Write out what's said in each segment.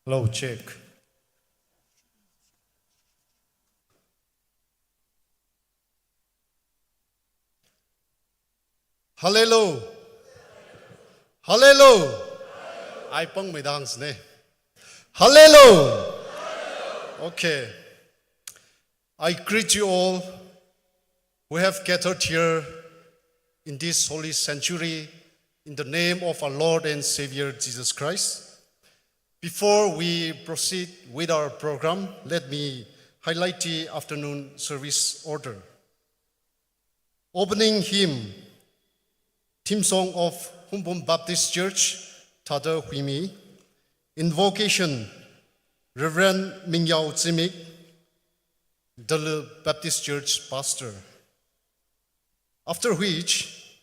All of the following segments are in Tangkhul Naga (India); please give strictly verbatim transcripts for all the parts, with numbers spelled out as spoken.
Hello, check. Hallelujah. Hallelujah. Ai pangmeida hāngsāne. Hallelujah. Okay. I greet you all who have gathered here in this holy sanctuary in the name of our Lord and Savior Jesus Christ. Before we proceed with our program, let me highlight the afternoon service order. Opening hymn, theme song of Hungpung Baptist Church, Thada Huimi. Invocation, Reverend Mingyao Zimik, Delu Baptist Church Pastor. After which,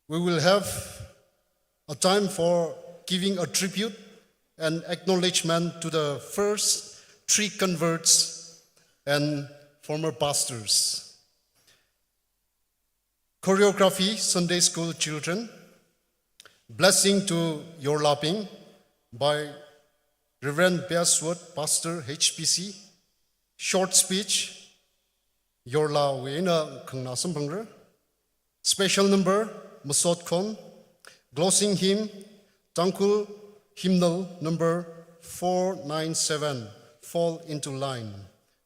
we will have a time for giving a tribute and acknowledgement to the first three converts and former pastors. Choreography, Sunday School Children. Blessing to Yorlabing by Reverend Beasword, Pastor H P C. Short speech, Yorlawui eina khanganā samphangra. Special number, Masot Khon. Closing hymn, Tangkhul Hymnal number four nine seven, Fall Into Line.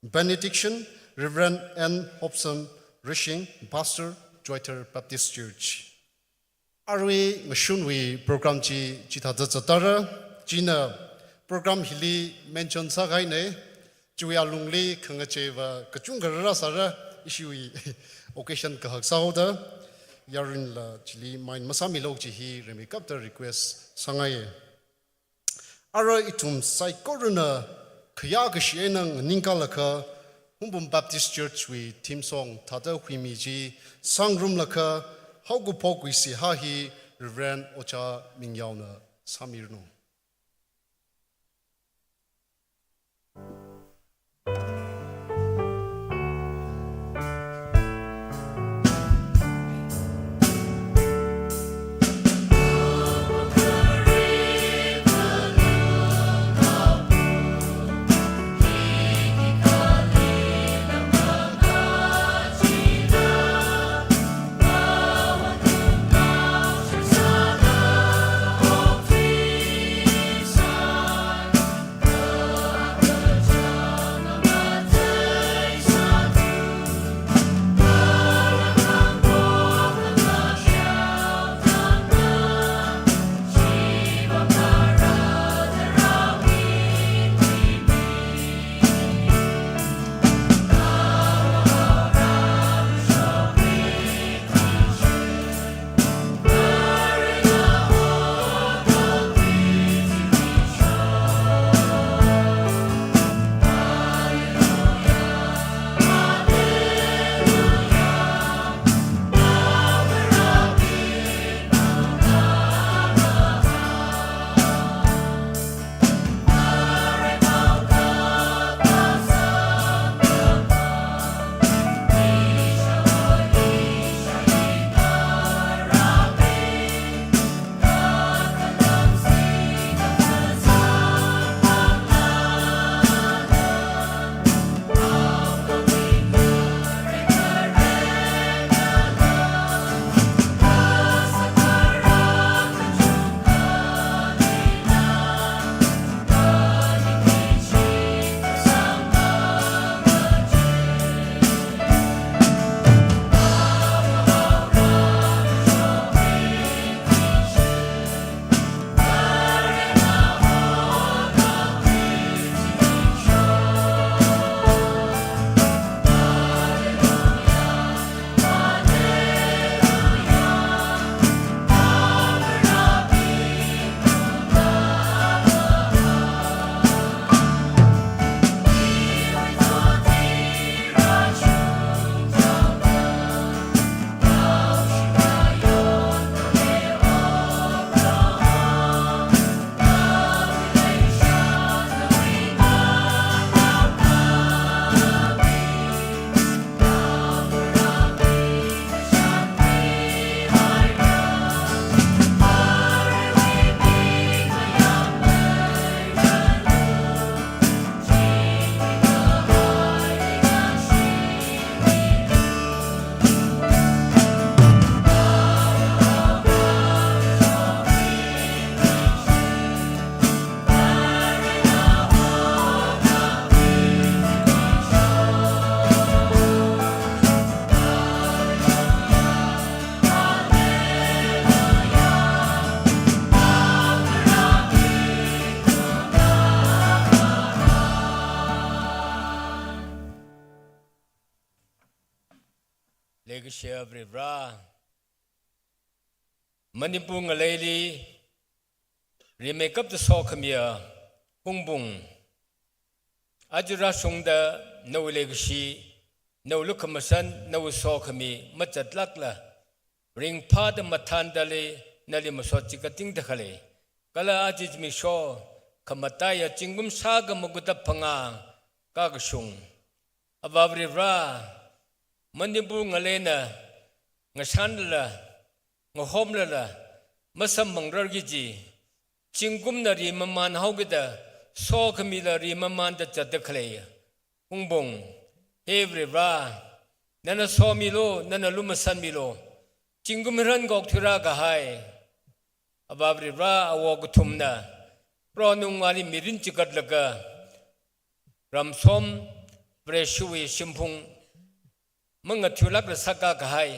Benediction, Reverend N Hobson Rishing, Pastor, Jowai Thar Baptist Church. Arui ngashunwui program chi chithāda zatdara, china program hili mention sākahaina, chiwui alungli khangacheiva kachungkha rāsāra, ishiwui occasion kahak sāhaoda, yaruila chili mind masāmilu kaji hi rimeikapta request sāngaiya. Ara ithum saikorana khayākashi eina nganingkālaga, Hungpung Baptist Church wui theme song Thada Huimi chi sāngarumlaga, haokaphokwui seihā hi Reverend Ojā Mingyaona sāmiranu. Kashiya Varivara, Manipur ngaleili rimeikapta sokhamiya Hungpung, aja rāshungda nawui leikashi, nawui lukhamashan, nawui sokhami mazatlākla, ringphāda mathāndali nali masot chikatingda khalei, kala aja zimiksho khamataiya zingkum shākha makuta phangā kakashung, Avā Varivara, Manipur ngaleina ngashanlala, ngahomlala, masamphangrarki kaji, zingkumna rimamānhaokida, sokhamila rimamānda zatda khalei Hungpung, he Varivara, nana somilu, nana lumashanmilu. Zingkum hirankha okthuirā kahai Avā Varivara, awo kathumna Proho nawui mangāli mirin chigatlaga, ramshom, Vareshiwui shimphung mangathuilākla sākā kahai,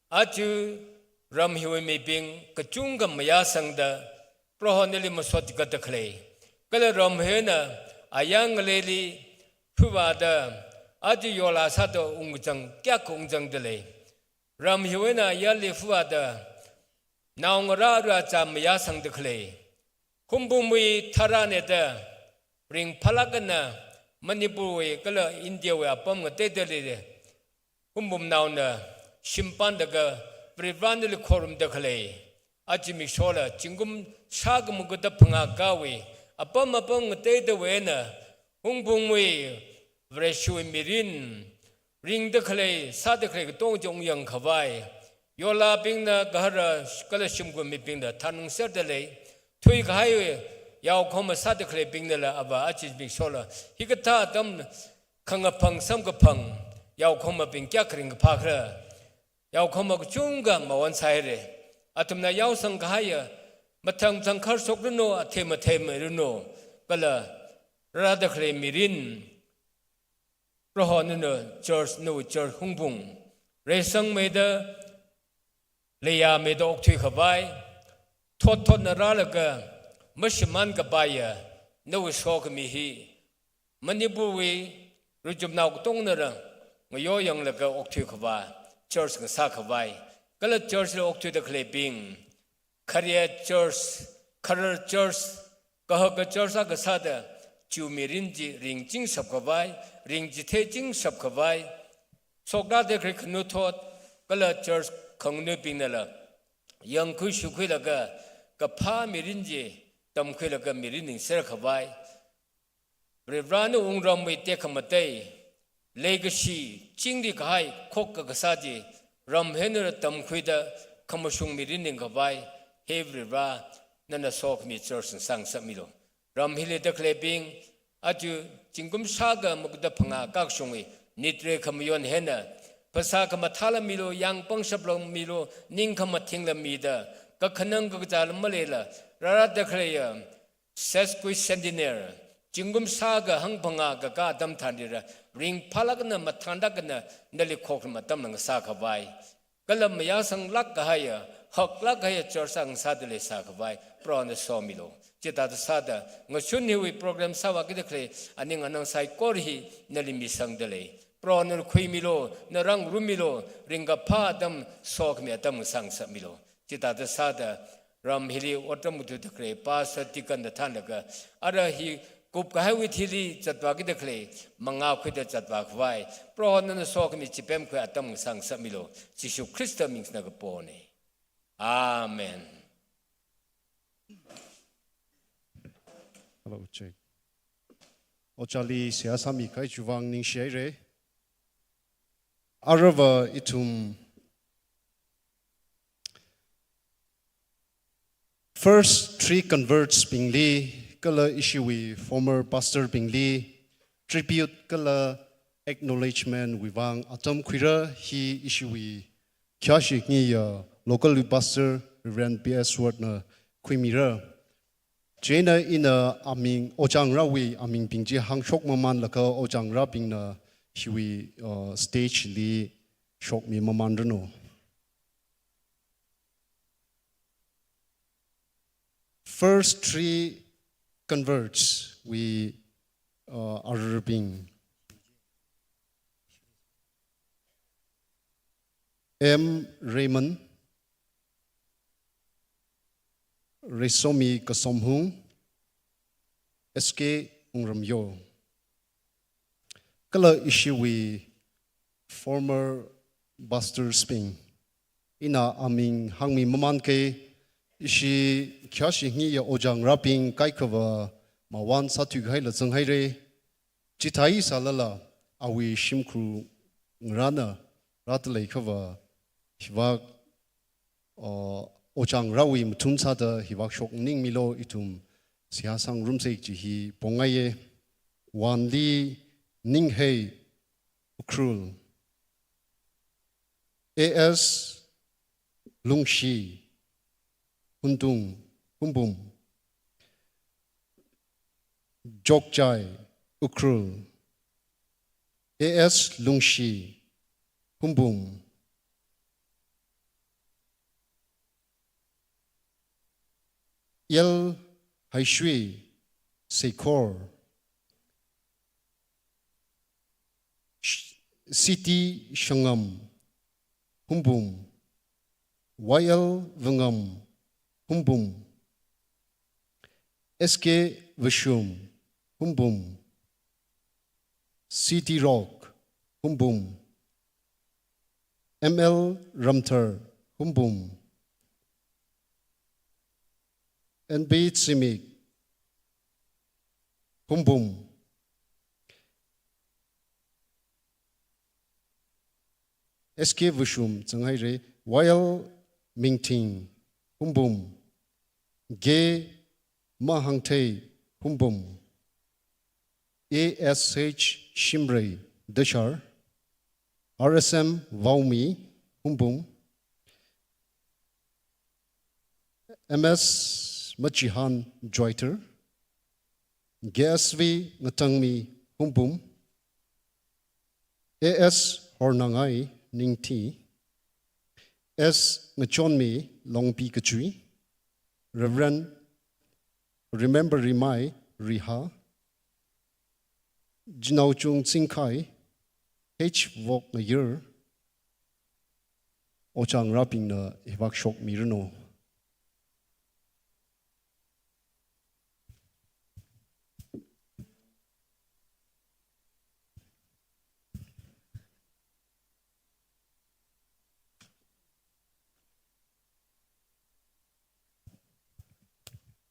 aja ram hiwui mibing kachungkha mayāsangda, Proho nali masot chigatda khalei, kala ram hina ayar ngaleili phuvāda, aja yola sāda ungzang, kayākha ungzangda lei. Ram hiwui eina ayarli phuvāda, naongarā arāzā mayāsangda khalei, Hungpungwui tharan eina da ringphālāk eina Manipurwui kala Indiawui apam ngateiteili Hungpungnaona shimpānlaga Varivara nali khorumda khalei, aja zimikshola zingkum shākha makuta phangā kawui apam apam ngateitewui eina Hungpungwui Vareshiwui mirin, ringda khalei, sāda khalei katonga chi ungyangkhavai, yolabingna gahara kala shimkhur mibingna thanungserda lei, thuikahai yaokhoma sāda khaleibingnala Avā aja zimikshola hikathā atam khangaphang samkaphang yaokhamabing kayākha ringkaphā khala, yaokhama kachungkha mawon sāhaira. Athumna yaosang kahaiya mathang thang kharshokranu, athei matheimiranu, kala rāda khalei mirin, Proho nana church, nawui church Hungpung reisangmeida, leiyāmeida okthuikhavai, thotthotna rālaga mashimānkapaiya nawui sokhami hi Manipurwui ruchumnao katonganala ngayoyanglaga okthuikhavā church ngasākhavai, kala church li okthuida khaleibing, Khare church, kharar church, kahaka church akha sāda, chiwui mirin chi ringchingshapkhavai, ringchitheishapkhavai, shokrāda khalei khanuithot kala church khanganuibingnala yangkhui shukhuilaga, kaphā mirin chi tamkhuilaga mirin ningserkhavai, Varivarana wungramwui tekhamatei, leikashi, chingri kahai, khokkha kasā chi, ram hina tamkhuida khamashung mirin ningkhavai, he Varivara, nana sokhami church ngasāngasakmilu. Ram hili da khaleibing, aja zingkum shākha makuta phangā kakashungwui nitre khamayon hina, phasā khamathāla milu, yāng pangshapla milu, ning khamathingla mida, kakhanang kakazāla maleila, rārāda khaleiya sesquicentennial, zingkum shākha hangphangā kakā atam tharanlila, ringphālāk eina mathānlāk eina nali khokharum atamla ngasākhavai, kala mayāsanglāk kahaiya, haklāk kahaiya church akha ngasāda leisākhavai, Proho nana somilu. Chithāda sāda, ngashun hiwui program sāvākida khalei aning anang saikora hi nali misangda lei. Proho nana khuimilu, nana rāngarumilu, ringkaphā atam, sokhami atam ngasāngasakmilu. Chithāda sāda, ram hili otram kathuida khalei pastor deacon da thanlaga, ara hi kupkahaiwui thili zatvākida khalei, mangā khuida zatvākhavai, Proho nana sokhami chipemkhui atam ngasāngasakmilu. Jishu Khrista mingna kapona. Amen. Hello, check. Ojāli seihā sāmikahai chiwui vang ningshihaira. Aruiva ithum first three converts bingli, kala ishiwui former pastor bingli, tribute kala acknowledgement wui vang atam khuira. Hi ishiwui khayāshi khangayi local pastor Reverend P S Ward na khuimira. Chieina ina aming, ojāngarāwui amingbing chi hāngshok mamānlaga ojāngarābingna hiwui, uh, stage li shokmi mamānranu. First three converts wui, uh, aruibing. M Raymond, Reisomi Kasomhung, S K Wungramyo. Kala ishiwui former pastors bing. Ina aming hāngmi mamānkei, ishi khayāshi ngiya ojā ngarābing kaikhava mawun sāthuikahaila zanghaira. Chithāi sālala awui shimkhur ngarāna rāda leikhava hivak, uh, ojā ngarāwui mathun sāda hivak shoknganing milu ithum seihā sāngarumsa kaji hi pongngaiya. Wanli Ninghei, Ukhrul. A S Lungshi, Hundung, Hungpung. Jokjai, Ukhrul. A S Lungshi, Hungpung. L Haishui, Seikhor. Sh-, C T Shangam, Hungpung. Y L Vangam, Hungpung. S K Vashum, Hungpung. C T Rock, Hungpung. M L Ramthar, Hungpung. N B Tsimik, Hungpung. S K Vashum zanghaira. Y L Mingthing, Hungpung. K Mahangthei, Hungpung. A S H Shimray, Dashar. R S M Vaomi, Hungpung. M S Machihan, Joiter. K S V Ngatangmi, Hungpung. A S Hornangai, Ningthi. S Ngachonmi, Longpi Kachui. Reverend Remember Rimai, Riha. Jinaochung Tsingkhai, H Vok Ngayur. Ojā ngarābingna hivak shokmiranu.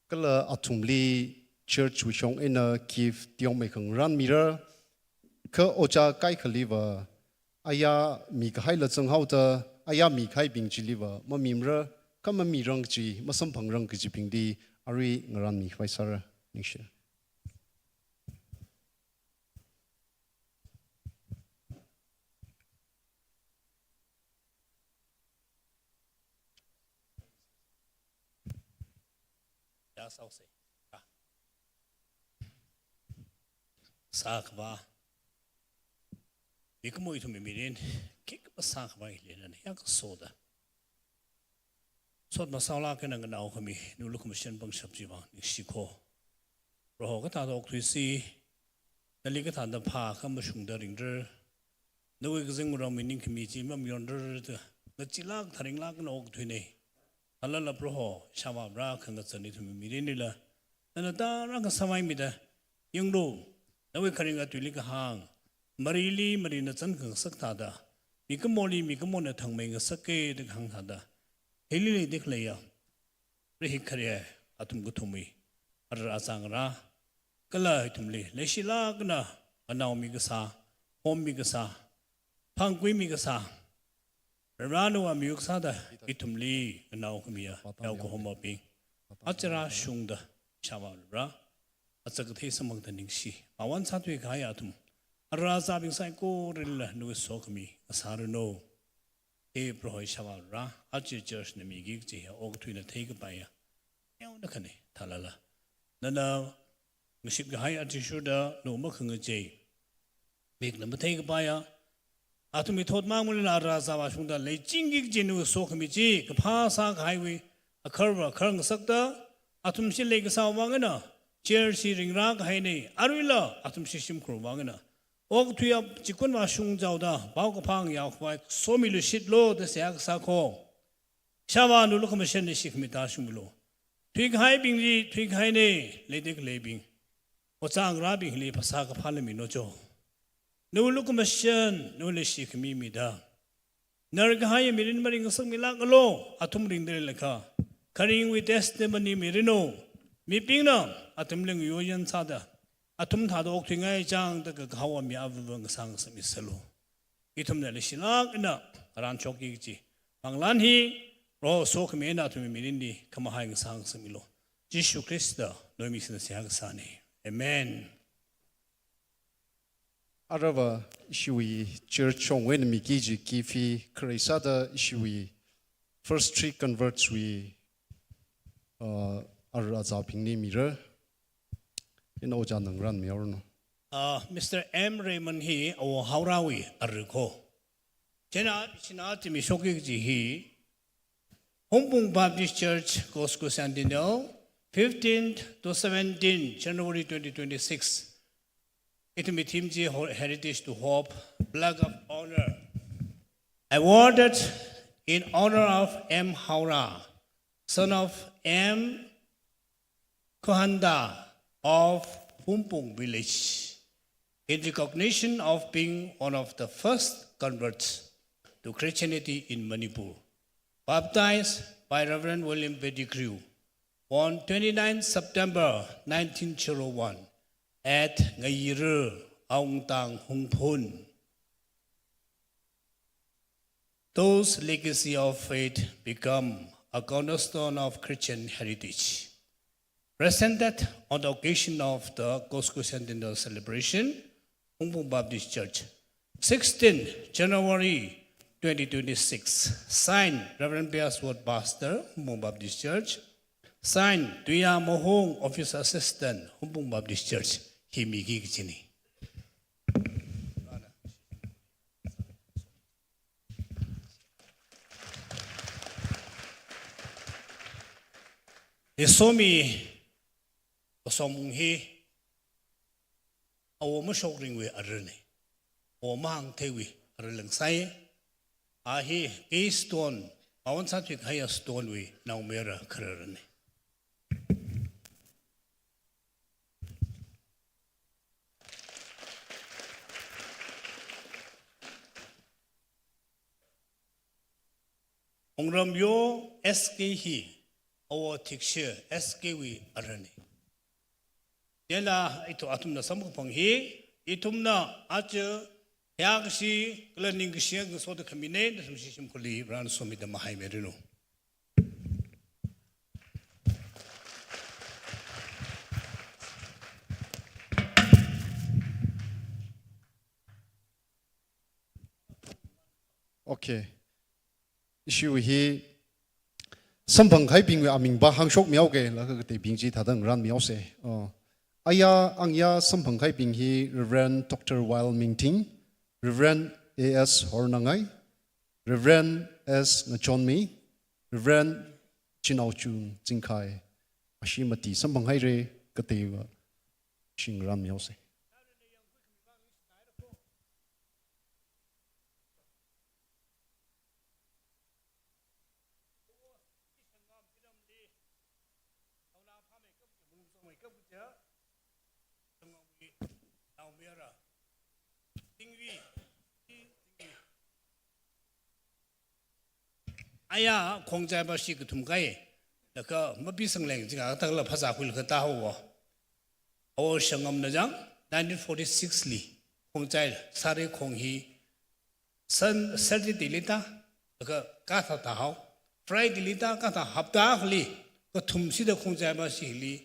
Kala athumli church wui shong eina gift teomeikha ngarānmira, kha ojā kaikhaliva aya mikahaila zanghaoda, aya mikahaibing chiliva mamimara, kha mamirang kaji, masamphangrang kajibingli arui ngarānmikhavai sāra. Ningshi. Ya, sāusa. Ah. Sākhavā. Mikumo ithumwui mirin, khikha sākhavā hili nana yangsoda. Sot masālāk eina nganao khami, nawui lukhamashan pangshap chiwui vang ningshiko. Proho kathāda okthuisi, nali kathāda phākhamashungda ringra, nawui kazing ramwui ningkhami chi mamayonra da, ngachilāk tharinglāk eina okthuina. Alala Proho, ishāvā Vare khangachān ithumwui mirinlila, nana tarākha sāmimida, yanglu, nawui kharinga tuili kahāng, marili marina chān khangasak thāda, mikumoli mikumona thangmei ngasaka da kahāng thāda, hili leida khaleiya, rihik khare athum kathumwui, ara azangra, kala ithumli leishilāk eina nganaomi kasā, hommi kasā, phangkuimi kasā, Varena amiwui kasāda ithumli nganao khamiya, yaokahomabing, aja rāshungda, ishāvā Vare, achā kathei samphangda ningshi, mawun sāthuikahai athum, ara azabing saikoralila nawui sokhami ngasāranu. He Proho ishāvā Vare, aja church na miki kaji hi okathuina theikapaiya, yaona khani, thālala, nana ngashitkahai athishurda nawui makhangachei, mikna matheikapaiya, athumwui thotmang malila ara azava shungda leichingki kaji nawui sokhami chi kaphā sākahaiwui, akharva akhar ngasakta, athumshi leikasā vang eina, church hi ringrākahaina, aruila athumshi shimkhur vang eina, Okathui ap chikun vāshung chaoda, paokaphā ngayao khavai somilu shitlu da seihā kasā kho. Ishāvā, nawui lukhamashan leishikhami tāshungmilu. Thuikahaibingli thuikahaina, leida khaleibing, ojā ngarābingli phasā kaphā lamino jo. Nawui lukhamashan, nawui leishikhami mida, narkahai mirin maringngasakmilākalu, athum ringda leilakha, kharingwui testimony miranu, mibingna athumli ngayoyan sāda, athum thāda okthuingai chang da kakahao mi avava ngasāngasakmisalu. Ithumna leishilāk eina ngarānshokki kaji panglan hi, Proho sokhami eina athumwui mirinli khamahai ngasāngasakmilu. Jishu Khrista nawui ming singda seihā kasāna. Amen. Aruiva ishiwui church shongwui eina miki kaji gift hi kharei sāda ishiwui first three converts wui, uh, ara azābingli mira. Ina ojāna ngarānmihaoranu. Uh, Mister M Raymond hi Awo Haorawui ara kho. Chieina, chieina timishokki kaji hi, Hungpung Baptist Church, Cosco Sentinel, fifteenth to seventeenth January twenty twenty-six. Ithumwui theme chi Ho-, Heritage to Hope, Plaque of Honor. Awarded in honor of M Haora, son of M Kohanda of Hungpung village, in recognition of being one of the first converts to Christianity in Manipur, baptized by Reverend William Pettigrew on twenty-ninth September nineteen zero one at Ngayirur, Aungtang, Hungpung. Those legacy of faith become a cornerstone of Christian heritage. Presented on the occasion of the Cosco Centennial Celebration, Hungpung Baptist Church, sixteenth January twenty twenty-six. Signed, Reverend Pius Ward, Pastor, Hungpung Baptist Church. Signed, Tuya Mohung, Office Assistant, Hungpung Baptist Church. Hi miki kajina. Isomi, Osomung hi, Awo Mashokringwui arana. Awo Mahāngtheiwui ara langsai. A hi Keystone, Pawan Satwik Higher Stone wui naomayara khararana. Wungram Yo S K hi, Awo Thikshi S K wui arana. Chieina ithum athumna samkaphang hi, ithumna aja, hiyākashi, kala ningkashi ngasoda khamina, nathumwui shimkhurli Varena somida mahaimiranu. Okay. Ishiwui hi samphangkahaibingwui aming pāhāngshokmihaoke, laga kateibing chi thāda ngarānmihaosa. Oh. Aya, angaya samphangkahaibing hi Reverend Doctor Wael Mingting, Reverend A S Hornangai, Reverend S Ngachonmi, Reverend Chinaochung Chingkhai, ashi mati samphanghaira, kateiva shingrānmihaosa. Aya, khongchaiva shi kathum kai, laga mapi sangleng jing a takla phazā khuilaga tāhaowa. Awo Shangamna chang, nineteen forty-six li, khongchai, sāra khong hi, Sun, Saturday li tā, laga kathā tāhao, Friday li tā, kathā hapta akhali, kathum shida khongchaiva shili,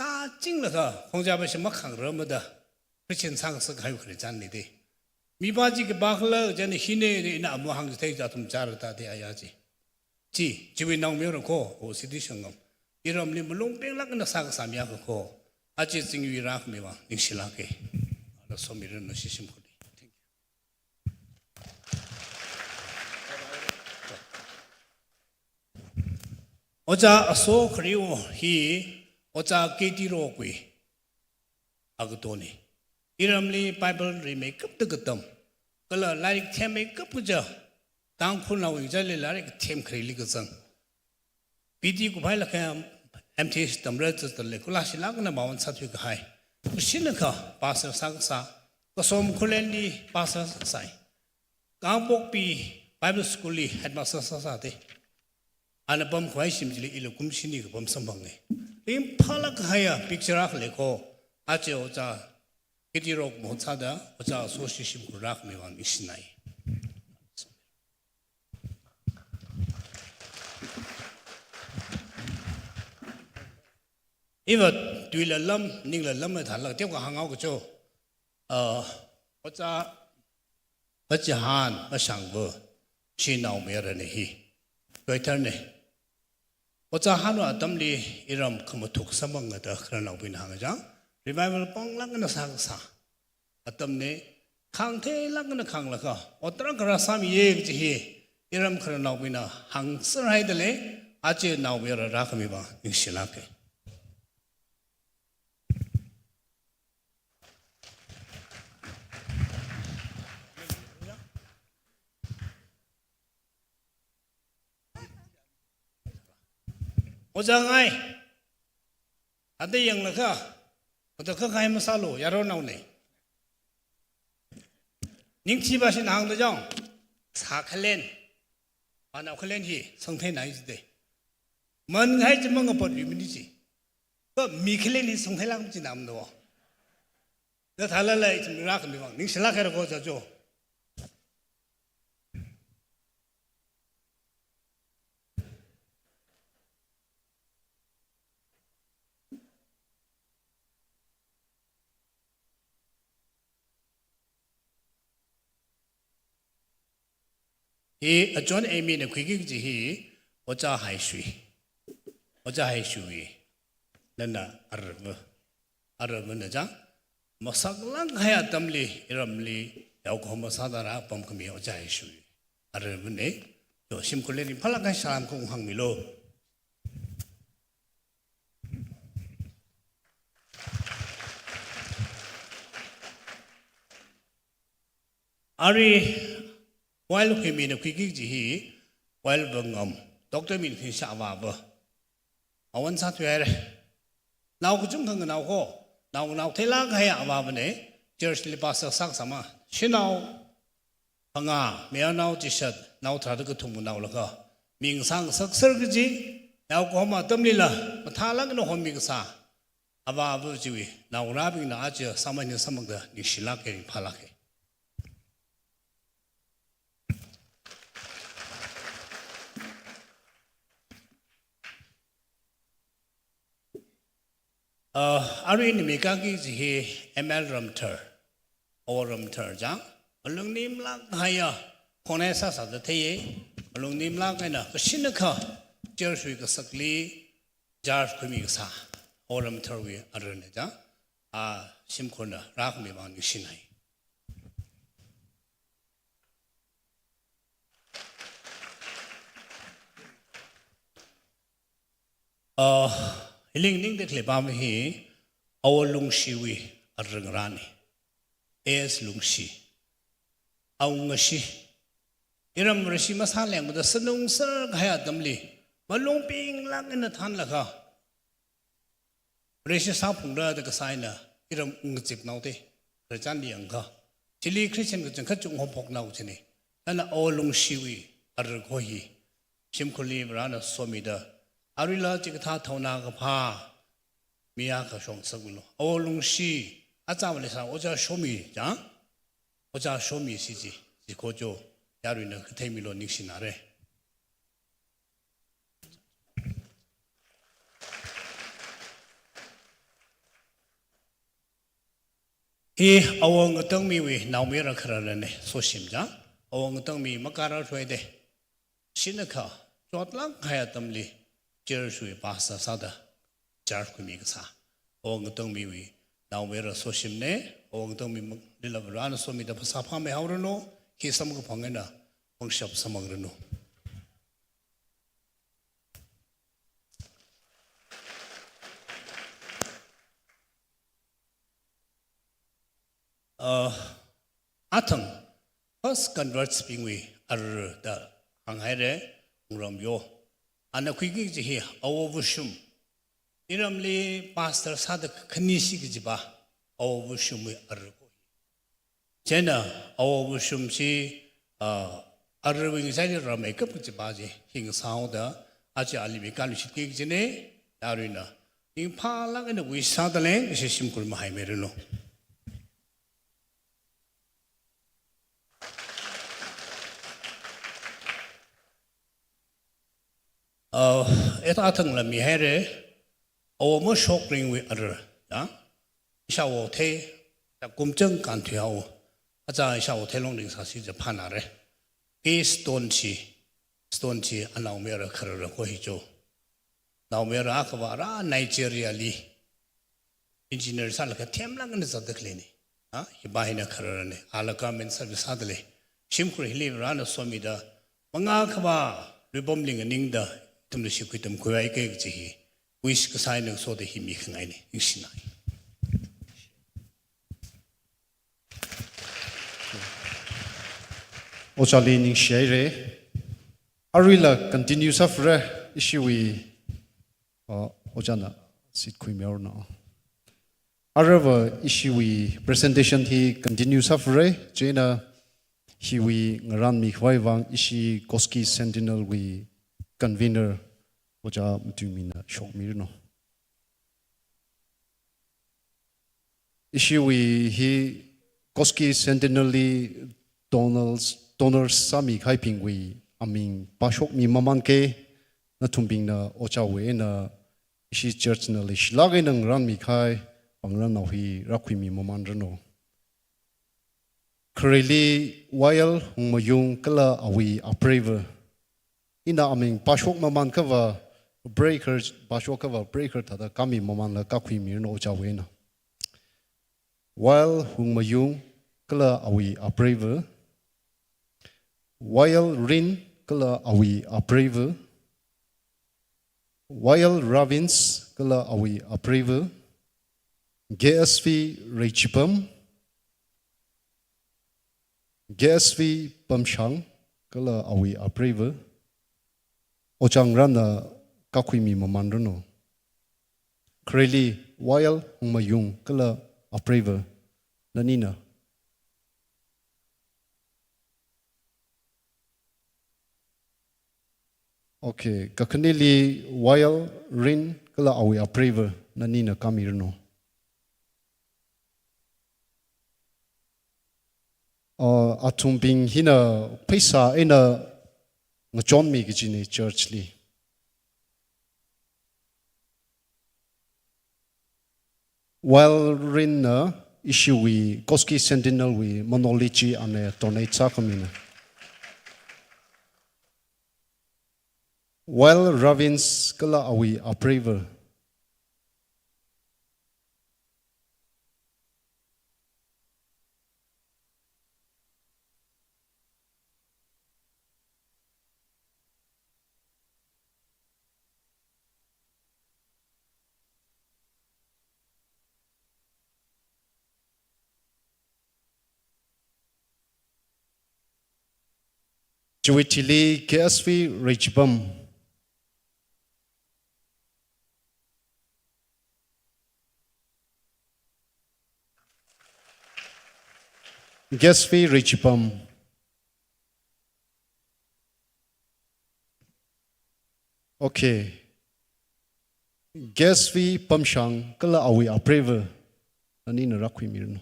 tāchinglaga, khongchaiva shi makhangrarmada, Christian sāngasak kahai khararchanna da. Mipā chi khipākhala, chieina hina da ina amu hāngchithei athum chara tāda aya chi. Chi, chiwui naomayara kho, Awo Siti Shangam. Iramli malung penglāk eina sākasā mi akha kho. Aja chingri rākhami vang, ningshilāka. Ala somiranu nashi shimkhurli. Thank you. Ojā Aso Khariu hi, Ojā K T Rokwui agatona. Iramli Bible rimeikapta katam, kala lairik themmeikap kaja, Tangkhulnaowui chili lairik themkhareli kazang. B D kuphailakha M T H tamra zatdalei, kula shilakna mawan sāthui kahai. Kashinakha pastor sākasā, Kasom Khullenli pastor sāsai. Kangpokpi Bible School li headmaster sāsāda. Ana pamkhavai shim chili ila kum shini kapam samphange. Ringphālāk kahaiya picture akha leiko, aja ojā Kitirok mahut sāda, ojā Soshi shimkhur rākhami vang ningshinai. Iva tuila lam, ningla lam na thanla, teokha hānghao kacho. Ah, ojā Machihan, Mashangva, shi naomayarana hi. Toitharne. Ojā Hanwui atamli iram khamathuk samphangda khararnaobingna hāngchang, revival panglākna sākasā atamne, khangtheilākna khanglaga, otram kharā sāmiye kaji hi, iram khararnaobingna hāngserhaidalei, aja naomayara rākhami vang ningshilāke. Ojā ngai, ata yanglaga, ata khakhai masālu, yaronnaone. Ningchiva shin hāngda jong, sā khalen, panao khalen hi, sangtheinai jide. Manhai chi mangapatluimani chi. Kha mi khalen hi sangtheilāk chi namno. Na thalala ithum rākhami vang ningshilāke rako jajo. Hi, achon eina khuiki kaji hi, Ojā Haishui. Ojā Haishui. Nana arva. Arvana chang, masaklāk kahai atamli, iramli, yaokahoma sāda rāpamkhami Ojā Haishui. Arvane, to shimkhurli ringphālāk kahai salam kahāng hāngmilu. Arui, while khuimina khuiki kaji hi, while va ngam, doctor mina khuisā avāva. Awan sāthuihaire. Nao kachungkha nganao ko, nao nganao theilāk kahai avāvane, church li pastor sākasā ma, shanao phangā, mayarnao chishat, nao tharāda kathum nganao laga, mi ngasā ngasakser kaji, yaokahoma atamlila, mathālākna honmi kasā, avāva chiwui, naongarābingna aja sāmai nisāmangda ningshilāke, ringphālāke. Ah, arui ina mikaki kaji hi M L Ramthar, Awo Ramthar chang, malung nimlāk haiya, khongnai sāsāda theiye, malung nimlāk eina kashinakha, church wui kasakli, charge khuimi kasā, Awo Ramtharwui arvane chang, a shimkhurna rākhami vang ningshinai. Ah, hili nganingda khalei pam hi, Awo Lungshiwui arvane. A S Lungshi. Awungashi. Iram Vareshi masālengmada sanungser kahai atamli, malung pinglāk eina thanlaga, Vareshi sāphungra da kasā eina, iram ungkazipnao te, Khristali yangkha. Chili Christian kachangkhat chi unghophoknao chine. Nana Awo Lungshiwui arva ko hi shimkhurli Varena somida, aruila chikathā thaona kaphā mi akha shongasakmilu. Awo Lungshi, achāva leisā Ojā Shomi chang, Ojā Shomi shi chi, chi ko cho, yaruina katheimilu, ningshinare. Hi Awo Ngatangmiwui naomayara khararane, Soshim chang, Awo Ngatangmi makara thuide. Shinakha, chotlāk kahai atamli, church wui pastor sāda, charge khuimi kasā. Awo Ngatangmiwui naomayara Soshimne, Awo Ngatangmi mak-, lila Varena somida phasā phāmeihaoranu, khi samkaphang eina, pangshap samphangranu. Uh, athang first converts bingwui ara da hānghaira, Wungram Yo. Ana khuiki kaji hi Awo Vushum. Iramli pastor sāda khanishi kajiva Awo Vushumwui ara ko. Chieina Awo Vushum chi, ah, arawui ngachaili rāmeikap kajiva chi hi ngasāhaoda, aja ali mikān shitki kajina, yaruina. Ringphālāk eina wish sāda lei, kashi shimkhur mahaimiranu. Uh, eta athangla mihaira, Awo Mashokringwui ara, ya? Ishāwo Thei, ta kumchang kānthuihao, aja Ishāwo Thei Longring sāsi ja phānāra. Kei stone chi, stone chi anaomayara kharara ko hi jo. Naomayara akhava rā Nigeria li engineer sālaga themlāk eina zatda khaleina. Ha, hiva hina khararana. Ala government service sāda lei. Shimkhur hili Varena somida, mangā akhava luipamli nganingda, ithumli shikhui tamkhuihaiki kaji hi wish kasā eina ngasoda hi mikhangaina. Ningshinai. Ojāli ningshihaira. Aruila continue sāfura ishiwui, uh, ojāna seat khuimihaoranu. Aruiva ishiwui presentation hi continue sāfura, chieina hiwui ngarānmikhavai vang ishi Koski Sentinel wui convener ojā Matuimina shokmiranu. Ishiwui hi Koski Sentinel li donors, donors sāmikahaibingwui aming pāshokmi mamanke, nathumbingna ojāwui eina ishi church na leishilāk eina ngarānmikahai pāngranao hi rākhuimi mamanranu. Khareli Y L Hungmayung kala awui apreiva. Ina aming pāshok maman akhava, breaker pāshok akhava, breaker thāda kāmi mamanla kākhuimiranu ojāwui eina. Y L Hungmayung kala awui apreiva. Y L Rin kala awui apreiva. Y L Ravins kala awui apreiva. K S V Reichipam. K S V Pamshang kala awui apreiva. Ojā ngarānna kākhuimi mamanranu. Khareli Y L Hungmayung kala apreiva. Nanina. Okay, kakhaneli Y L Rin kala awui apreiva, nanina kāmiranu. Uh, athumbing hina pheisā eina ngachonmi kajina church li. Y L Rin na ishiwui Koski Sentinel wui monoli chi ana donate sākhamina. Y L Ravins kala awui apreiva. Chiwui thili K S V Reichipam. K S V Reichipam. Okay. K S V Pamshang kala awui apreiva, nanina rākhuimiranu.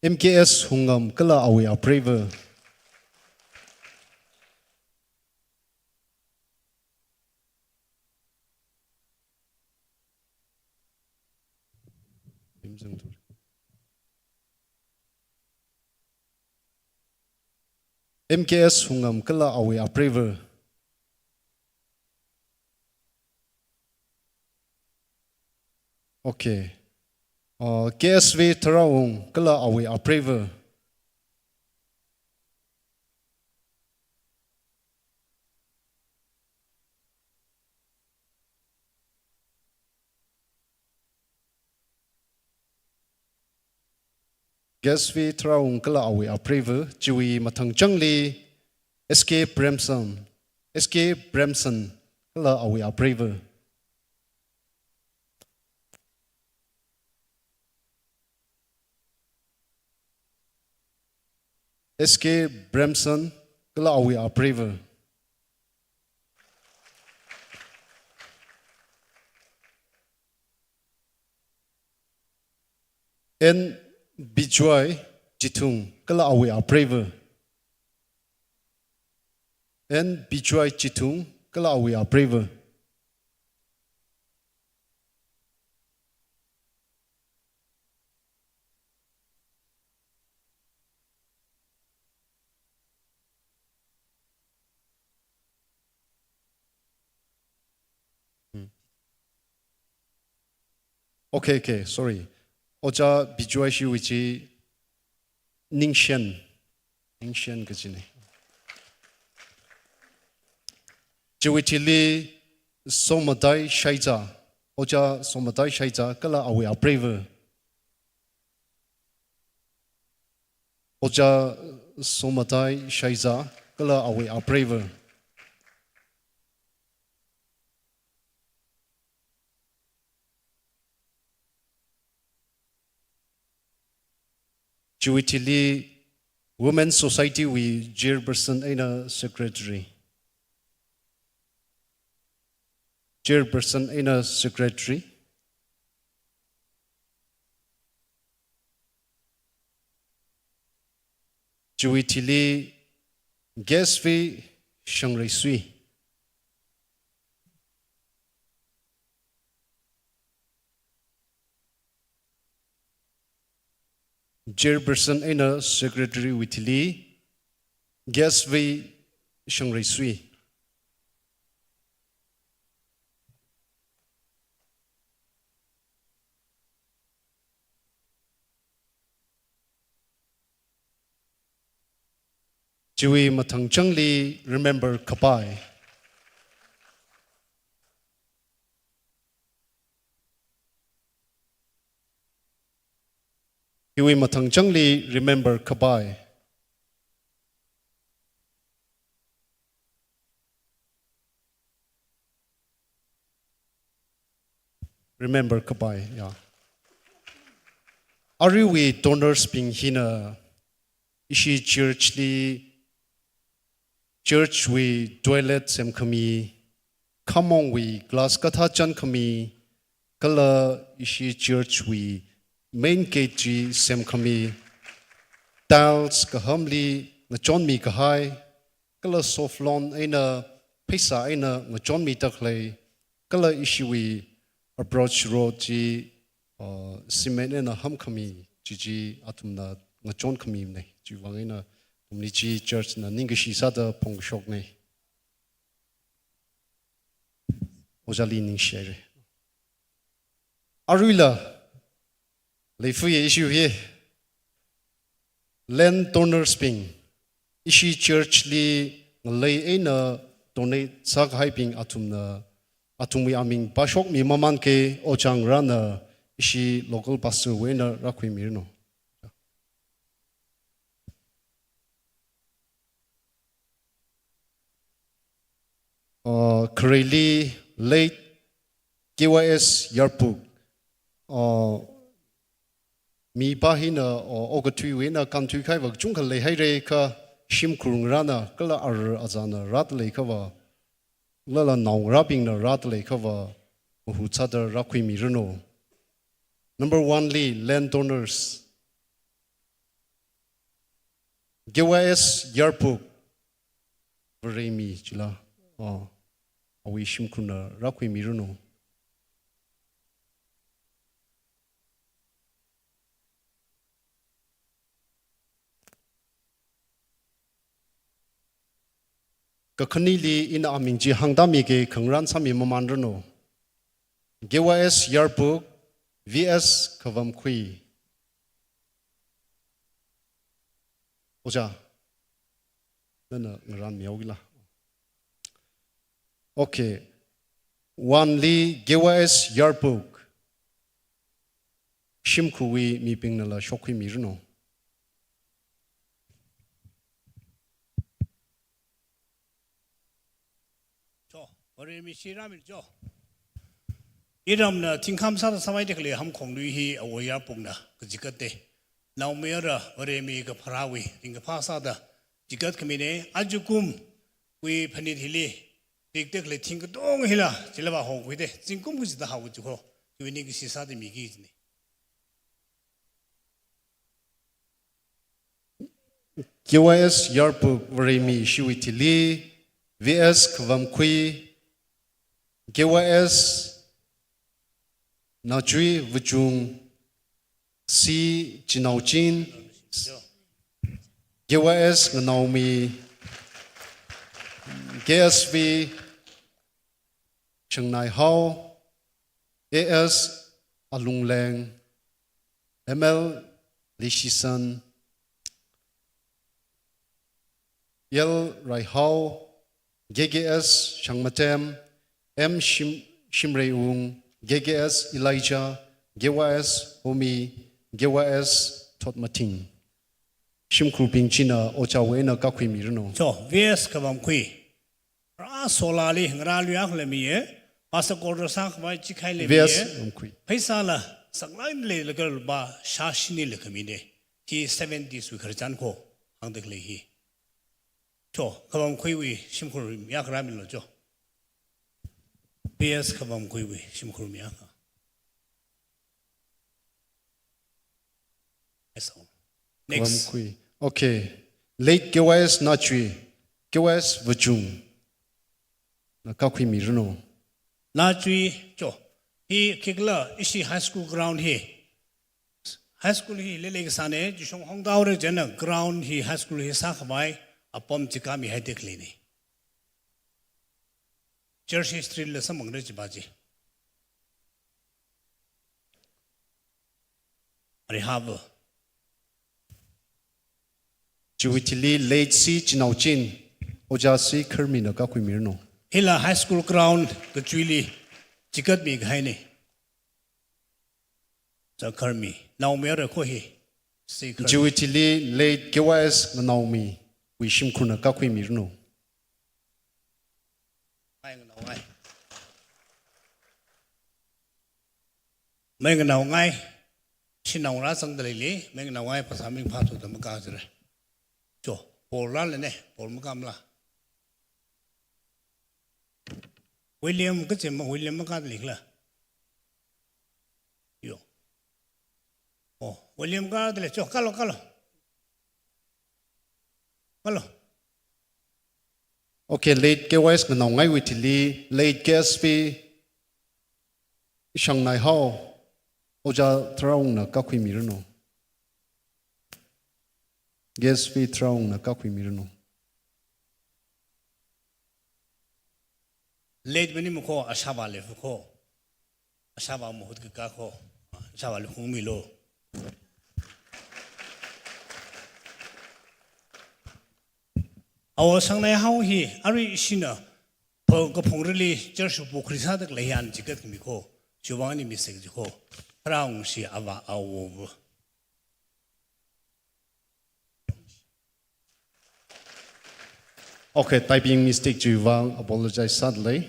M K S Hungam kala awui apreiva. M K S Hungam kala awui apreiva. Okay. Uh, K S V Tharawung kala awui apreiva. K S V Tharawung kala awui apreiva, chiwui mathangchangli S K Premson, S K Premson kala awui apreiva. S K Premson kala awui apreiva. N Bijoy Chithung kala awui apreiva. N Bijoy Chithung kala awui apreiva. Hmm. Okay, okay, sorry. Ojā Bijoy shiwui chi Ningshen. Ningshen kajina. Chiwui thili Somatai Shaiza. Ojā Somatai Shaiza kala awui apreiva. Ojā Somatai Shaiza kala awui apreiva. Chiwui thili Women Society wui chairperson eina secretary. Chairperson eina secretary. Chiwui thili K S V Shangreisui. Chairperson eina secretary wui thili K S V Shangreisui. Chiwui mathangchangli Remember Kapai. Hiwui mathangchangli Remember Kapai. Remember Kapai, ya. Aruiwui donors bing hina ishi church li, church wui toilet semkhami, khamongwui glass kathā chankhami, kala ishi church wui main gate chi semkhami, tiles kahamli ngachonmi kahai, kala soft loan eina, pheisā eina ngachonmi takhalei, kala ishiwui approach road chi, uh, cement eina hamkhami, chi chi athumna ngachon khamina, chiwui vang eina athumli chi church na ningkashi sāda phongshokna. Ojāli ningshihaira. Aruila, leifaya issue hi. Land donors bing, ishi church li ngalei eina donate sākahaibing athumna, athumwui aming pāshokmi maman ke ojā ngarāna ishi local pastor wui eina rākhuimiranu. Uh, khareli late K Y S Yarpuk, uh, mipā hina, uh, okathuiwui eina kānthuikahaiva kachungkha leihaira kha shimkhur ngarāna kala ara azāna rāda leiakhava, lala naongarābingna rāda leiakhava, mahu sāda rākhuimiranu. Number one li land donors. K Y S Yarpuk, Varemi chila, ah, awui shimkhurna rākhuimiranu. Kakhaneli ina aming chi hāngda miki khangarān sāmi mamanranu. K Y S Yarpuk, V S Khavamkhui. Ojā, nana ngarānmihaokila? Okay. One li K Y S Yarpuk. Shimkhurwui mibingnala shokkhuimiranu. Cho, Varemi shirāmilo cho. Iramna thingkham sāda sāmei tekle Hamkhongnui hi Awo Yarpukna kachikatna. Naomayara Varemi kapharāwui ringkaphā sāda chikatkhami ne, ajakumwui phanit hili rik tekle thing katonga hila chila vāhokhuida, zingkum kachida haowa chiko, chiwui ningkashi sāda miki kajina. K Y S Yarpuk Varemi ishiwui thili, V S Khavamkhui, K Y S Nachui Vachung, C Chinaochin, K Y S Nganaomi, K S V Shangnaihao, A S Alungleng, M L Leishisan, L Raihao, K K S Shangmatem, M Shim-, Shimreiung, K K S Elijah, K Y S Homi, K Y S Thotmathing. Shimkhurbing china ojāwui eina kakhuimiranu. Cho, V S Khavamkhui. Rā solali ngarā luiya khalami e, pastor quarter sākhavai chikhailami e. V S Khavamkhui. Pheisāla saklāk leilaga lupā shāshinila khamine. Hi seventies wui khararchan ko, hāngda khalei hi. Cho, Khavamkhuiwui shimkhur mi akha rāmilo cho. V S Khavamkhuiwui shimkhur mi akha. That's all. Next. Khavamkhui. Okay. Late K Y S Nachui, K Y S Vachung. Na kakhuimiranu. Nachui, cho. Hi khikhala ishi high school ground hi. High school hi leilei kasāne, chishong hongdaore chieina ground hi high school hi sākhavai apam chi kami hai tekleine. Church history la samang re chiba chi. Arihava. Chiwui thili late C Chinaochin, ojā C Kharmina kakhuimiranu. Hila high school ground kachuili chikatmi kahaine. Ojā Kharmi, naomayara ko hi. C Kharmi. Chiwui thili late K Y S Nganaomiwui shimkhurna kakhuimiranu. Mai nganaongai. Mai nganaongai. Shinao rāzangda leili, mai nganaongai phasā ming phāthuda makā jire. Cho, Paul rālane, Paul makā mala. William kachi ma, William makā leikhala. Yo. Oh, William kādalei, cho, kālo, kālo. Hello. Okay, late K Y S Nganaongaiwui thili, late K S V Shangnaihao, ojā Tharāungna kakhuimiranu. K S V Tharāungna kakhuimiranu. Late mani mukho, ashāvāli mukho. Ashāvā mahut kakā ko, ashāvāli hungmilo. Awo Shangnaihao hi, arui ishina, pho kaphungrili church pukri sāda khalei hi ana chikatmi ko, chiwuivang ani mistake ji ko, Tharāung shi avā awo. Okay, typing mistake chiwuivang apologize sādalei.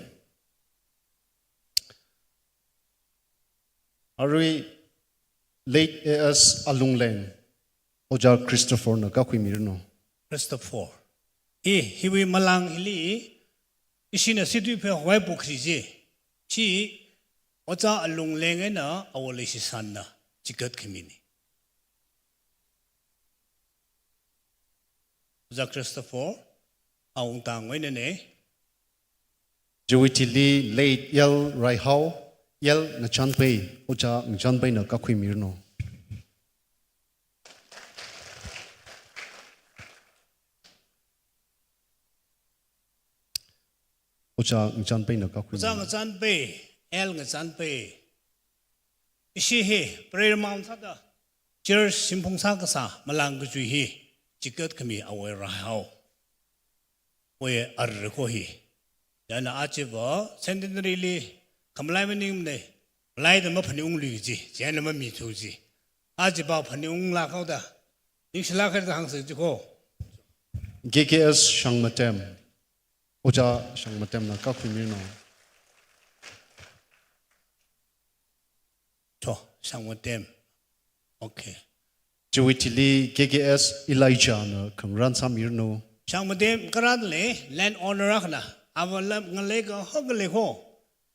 Arui late A S Alungleng, ojā Christopher na kakhuimiranu. Christopher. Eh, hiwui malang hili, ishina situi phe hoi pukri ji. Chi, ojā Alungleng eina awo Leishisanna chikatkhami ni. Ojā Christopher, awungtang wui eina ne. Chiwui thili late L Raihao, L Ngachanpei, ojā Ngachanpeina kakhuimiranu. Ojā Ngachanpeina kakhui. Ojā Ngachanpei, L Ngachanpei. Ishi hi prayer mount sāda church shimphung sākasā malāng kachui hi chikat khami awui rāhao. Wui arui ko hi. Chieina achiva centenary li khamalai maningmana, malaida maphaningunglui kaji, chieina mamithu kaji. Achiva phaningunglāk haoda, ningshilāk haira da hāngsei kaji ko. K K S Shangmatem. Ojā Shangmatemna kakhui miranu. To, Shangmatem. Okay. Chiwui thili K K S Elijahna khangarān sāmiranu. Shangmatem karāda lei, land owner akhana, ava lam ngalei kahak lei ko.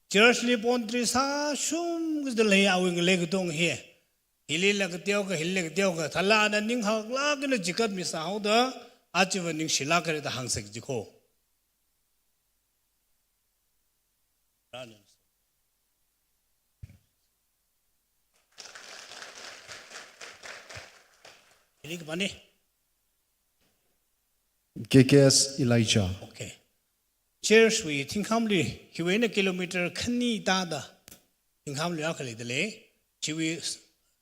Church li boundary sāshung kajida lei awui ngalei katonga hi. Hilila kateokha, hilila kateokha, thālala ana ning haklāk eina chikat misā haoda, achiva ningshilāk haira da hāngsei kaji ko. Hili kapani? K K S Elijah. Okay. Church wui thingkhamlui, hiwui eina kilometer khani tāda thingkhamlui akha leida lei, chiwui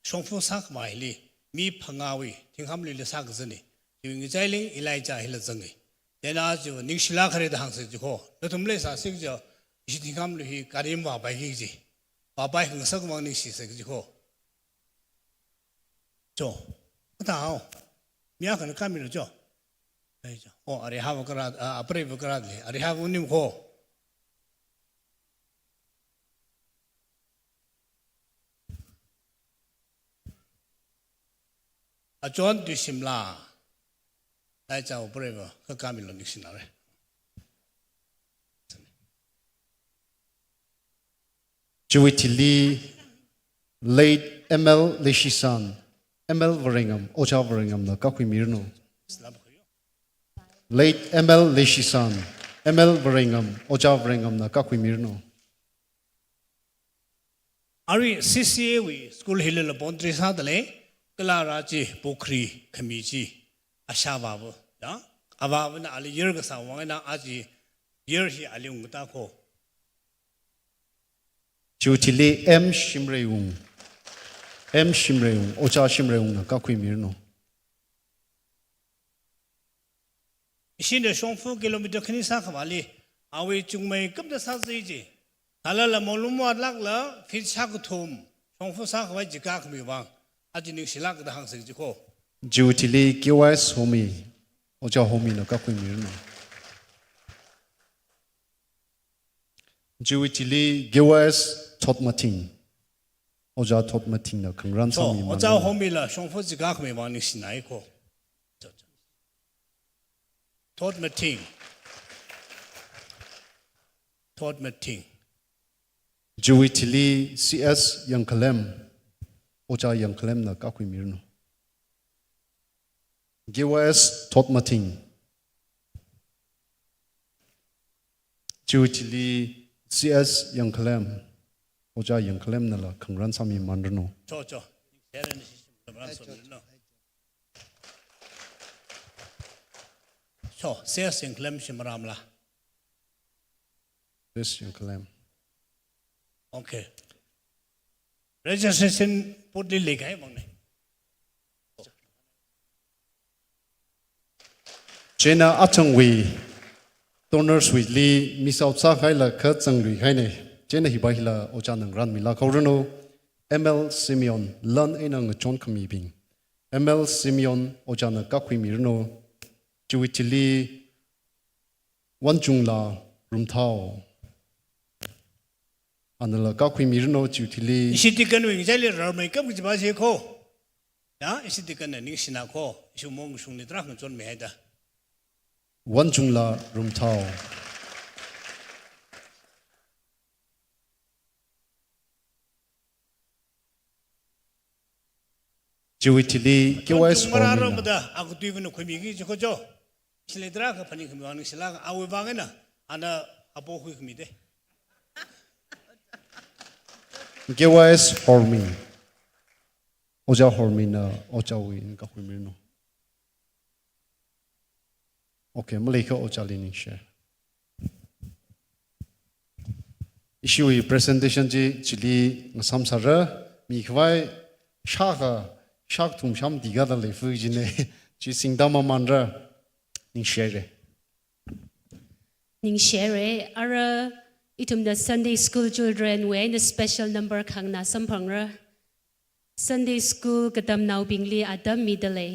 shongfa sākhavai hili, mi phangāwui thingkhamluila sākazanna, chiwui ngachaili Elijah hila zanga. Chieina achiva ningshilāk haira da hāngsei kaji ko. Nathumli sāsi kaja, ishi thingkhamlui hi gari mavāpaiki kaji. Vāpai khangasak vang ningshisei kaji ko. Cho, kathā hao. Mi akhana kāmilu cho. Ai cho. O, arui hava karā, a, apreiva karā lei. Arui hava nim ko. Achon Tuishimla. Ai chao preiva, kakāmilu ningshina re. Chiwui thili late M L Leishisan, M L Varengam, Ojā Varengamna kakhui miranu. Late M L Leishisan, M L Varengam, Ojā Varengamna kakhui miranu. Arui C C A wui school hilila boundary sāda lei, kala rā chi pukhri khami chi ashā vāva, ya? Avāvana ali yer kasā vang eina aja yer hi ali ungkatā ko. Chiwui thili M Shimreiung, M Shimreiung, Ojā Shimreiungna kakhui miranu. Ishina shongfa kilometer khani sākhavāli, awui chungmei kapda sāzai chi. Thālala malum vātlākla, feet shākathum, shongfa sākhavai chi kakhami vang, aja ningshilāk da hāngsei kaji ko. Chiwui thili K Y S Homi, Ojā Homina kakhui miranu. Chiwui thili K Y S Thotmathing, Ojā Thotmathingna khangarān sāmimananu. Ojā Homila shongfa chi kakhami vang ningshinai ko. Thotmathing. Thotmathing. Chiwui thili C S Yangkhalem, Ojā Yangkhalemna kakhui miranu. K Y S Thotmathing. Chiwui thili C S Yangkhalem, Ojā Yangkhalemnala khangarān sāmimanranu. Cho, cho. Cho, C S Yangkhalem shimrāmala. C S Yangkhalem. Okay. Registration portal li leikahai vangna. Chieina achangwui donors wuili miss out sākahaila kha zanglui kahaina. Chieina hiva hila Ojāna ngarānmilāk haoranu. M L Simeon, lan eina ngachon khamibing. M L Simeon, Ojāna kakhui miranu. Chiwui thili Wanchungla Rumthao. Anala kakhui miranu chiwui thili. Ishi deacon wui ngachaili rarmeikap kajiva chi ko. Ya, ishi deaconna ningshina ko. Ishi mongshungli tarākha ngachonmi haida. Wanchungla Rumthao. Chiwui thili K Y S Wanchung Hormina. Mararomada, akatui vana khuimiki kaji ko cho. Ishili tarākha phaningkhami vang ningshilāk, awui vang eina, ana apo khuikhami da. K Y S Hormi. Ojā Hormina, Ojāwui eina kakhui miranu. Okay, maleikha Ojāli ningshi. Ishiwui presentation chi chili ngasāmsāra, mikhavai shākha, shākathum shāmati kajida leifa jina. Chi singda mamanra. Ningshihaira. Ningshihaira, ara ithumna Sunday School children wui eina special number khangna samphangra. Sunday School katamnaobingli atam midalei.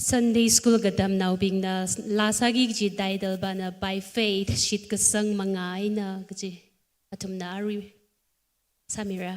Sunday School katamnaobingna laa sāki kaji title pana By Faith, Shitkasang Mangā Eina kaji. Athumna arui sāmira.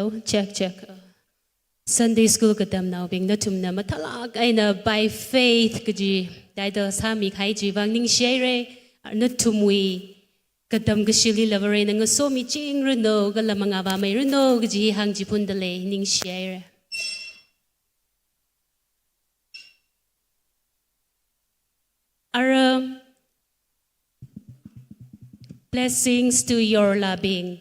Check, check. Sunday school katamnaobing, nathumna mathālāk eina by faith kaji title sāmikahai chivang ningshihaira. Nathumwui katam kashili Varena ngasomichingranu, kala mangāvāmeiranu kaji hāngchiphundalei, ningshihaira. Ara, blessings to Yorlabing.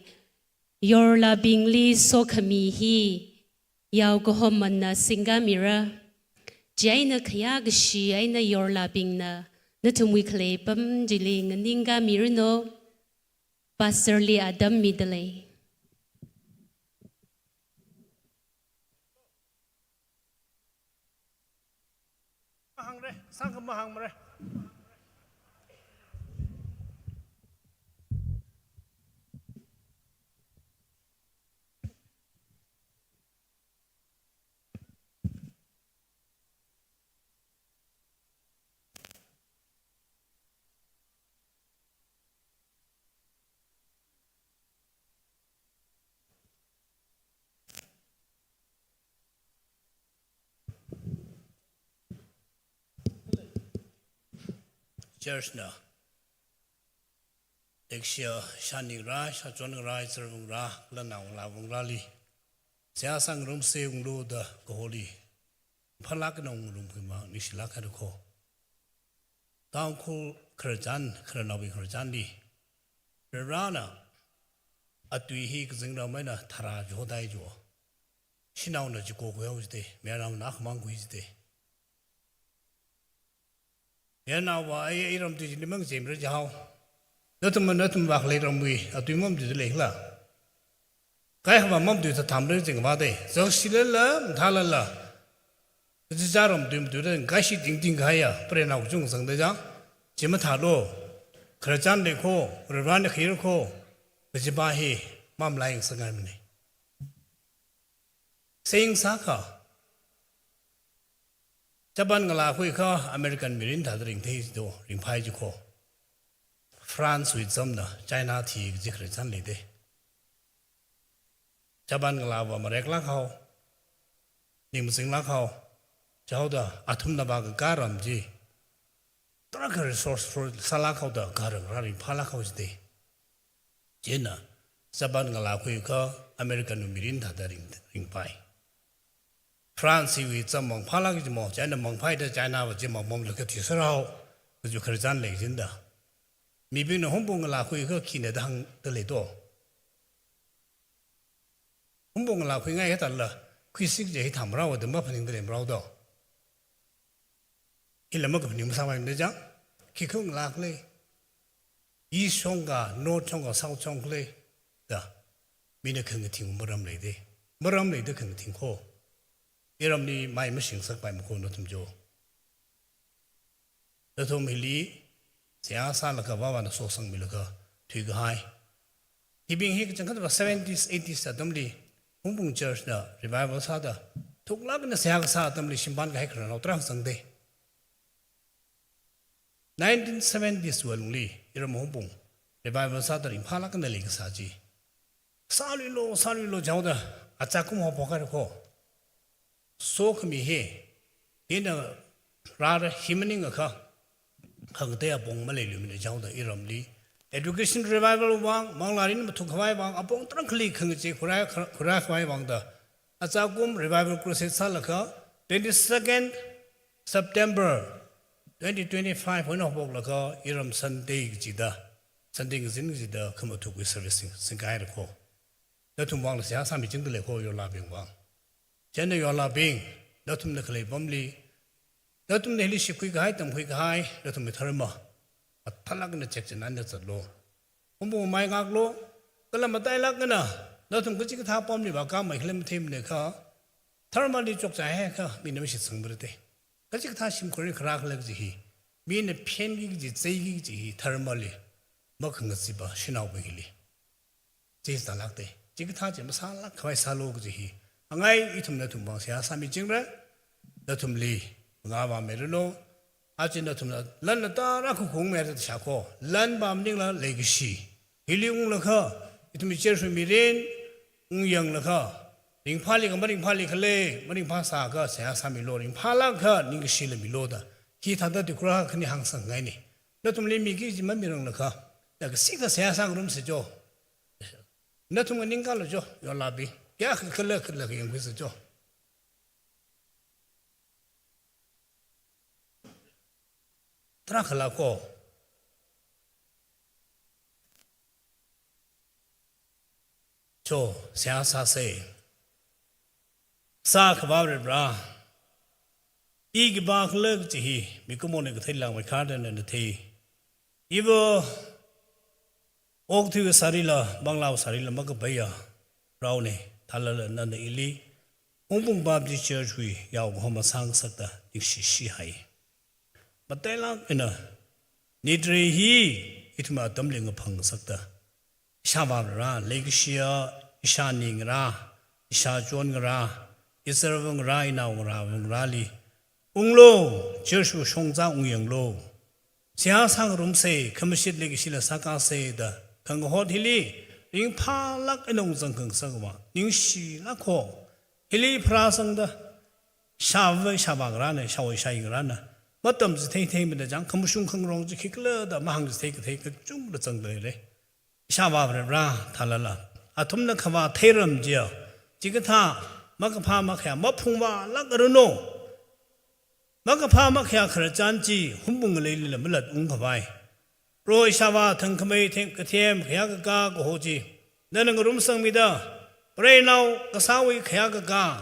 Yorlabingli sokhami hi yaokahomana singkāmira. Chieina khayākashi eina Yorlabingna nathumwui khalei apam chili nganingkāmiranu. Pastor li atam midalei. Mahāngre, sangkha mahāngmare. Church na, leikashiya shāningra, shāchonngra, ichirvāngra, kala naongalāvāngrali seihā sāngarumsa unglu da kaholi phālāk eina ngarumkhui vang ningshilāk haira kho. Tangkhul khararchan, khararnaobing khararchanli, Varena atui hi kazingram eina tharā jihothaida, shanaona chikokhuihao jida, mayarnaona akhamang khui jida. Mayarnaova ai, iram tui chili mangachemra jihao. Nathumva, nathumva khalei ramwui atui mamatuidalei khala? Kaikhava mamatui thathamra jing vāda, zakshilala, mathālala, kachichā ram tui matuida, kashi tingting kahaiya, preina kachung sangda jang, chi mathālu, khararchan lei kho, Varena khair kho, kajipa hi mamalai ngasakngaimana. Sing sākha, Japan ngalā khuiakha American mirin thāda ringthei jido, ringphai ji kho. France wui chamna China thi kaji khararchan leida. Japan ngalāva mareklāk hao, ning mazinglāk hao, chihaoda athumna vākakā ram chi tarākha resourceful sālāk haoda, kharangra ringphālāk hao jida. Chieina, Japan ngalā khuiakha American wui mirin thāda ring, ringphai. France wui cham mangphālāk jimo, China mangphaida Chinava chi mangmamlaga thiserhao, kaji khararchan lei jida. Mibingna Hungpung ngalā khuiakha khina da hāngdalei to. Hungpung ngalā khuingai kathāla, khuisi kaji hi thamrao da maphaningdalei marao to. Hila makaphaning masāmei mada jang, khikha ngalā khalei, East shongkha, North shongkha, South shongkha khalei da, mina khangathing maram leida. Maram leida khangathing kho. Iramli mai mashingsakpai makho nathum jo. Nathum hili seihā sālaga, Avāvana soksangmilaga thuikahai. Hibing hi kachangkhatva seventies, eighties atamli, Hungpung Church na revival sāda, thuklāk eina seihā kasā atamli shimpan kahai khararnao tarākha zangda. Nineteen seventies wui alungli, iram Hungpung revival sāda ringphālāk eina leikasā chi. Sāluilo, sāluilo jihaoda, achākum haophok haira kho. Sokhami hi, hina rāra hi maningakha, khangatei apong maleiluimana jihaoda iramli education revival vang, manglārin mathuk khavai vang, apong tarākhali khangachei khuirā, khuirā khavai vangda, achākum revival crusade sālaga, twenty-second September twenty twenty-five wui eina haophoklaga, iram Sunday kachida, Sunday ngazin kachida khamathuk wui service sing, singkahai haira kho. Nathum vangla seihā sāmichingdalei kho, Yorlabing vang. Chieina Yorlabing, nathumna khalei apamli, nathumna hili shitkhui kahai, tamkhui kahai, nathumwui dharma mathālāk eina chekchān eina zatlu. Hungpung mai ngaklu, kala matailāk eina, nathum kachikathā apamli vākāmei khala matheimana kha, dharmali chokchai haikha, mina mashitsangmara da. Kachikathā shimkhurli kharā khala kaji hi, mina phenki kaji, zeiki kaji hi, dharmali makhangatsipa shanaobing hili chi sālāk da. Chikathā chi masālāk khavai sālu kaji hi, angai ithum nathum vang seihā sāmichingra, nathumli mangāvāmeiranu, aja nathumna lan tarākha khungmeira da shākho, lan va maningla leikashi. Hili unglaga, ithum church wui mirin, ungyanglaga, Ringphāli kha maringphāli khalei, maringphā sākha seihā sāmilu, ringphālāk akha ningkashi lāmilu da. Hithāda tuikhur khani hāngsang ngaini. Nathumli miki kaji mamirang lakha, na kasik da seihā sāngarumsa jo. Nathum nganingkālu jo, yorlābing. Kayākha khala khala kayāngkhuisa jo. Tarākha lāko. Jo, seihā sāsa. Sākhavā Varivara, i khipākhala kaji hi mikumona kathei langmeikharda nana thei. Iva okathui kasārila, manglā kasārila makapaiya raone, thālala nana ili Hungpung Baptist Church wui yaokahoma sāngasakta ningshishi hai. Matailāk eina nitri hi ithum atamli ngaphangngasakta, ishāvā Varivara, leikashiya ishāningarā, ishāchonngarā, iservangarā, inaongarā, vangarāli unglu, church wui shongza ungyanglu. Seihā sāngarumsa, khamashit leikashila sākāsa da khangahot hili ringphālāk eina ungzang khangasak va, ningshilāko. Hili pharāsangda, ishāva ishāvāngarāna, ishāwo ishāyingarāna matamchitheithei mida chang, khamashung khangarong chi khikhala da mahāngchitheikathei kachungkha zangda leira. Ishāvā Varivara, thālala athumna khavā theiram chiya, chikathā makaphā makhayā maphungvālākaranu. Makaphā makhayā khararchan chi hungpung ngaleilila malatungkhavai. Proho ishāvā thangkhamei thang kathem khayākakā kaho chi nana ngarumsangmida, preinao kasāwui khayākakā,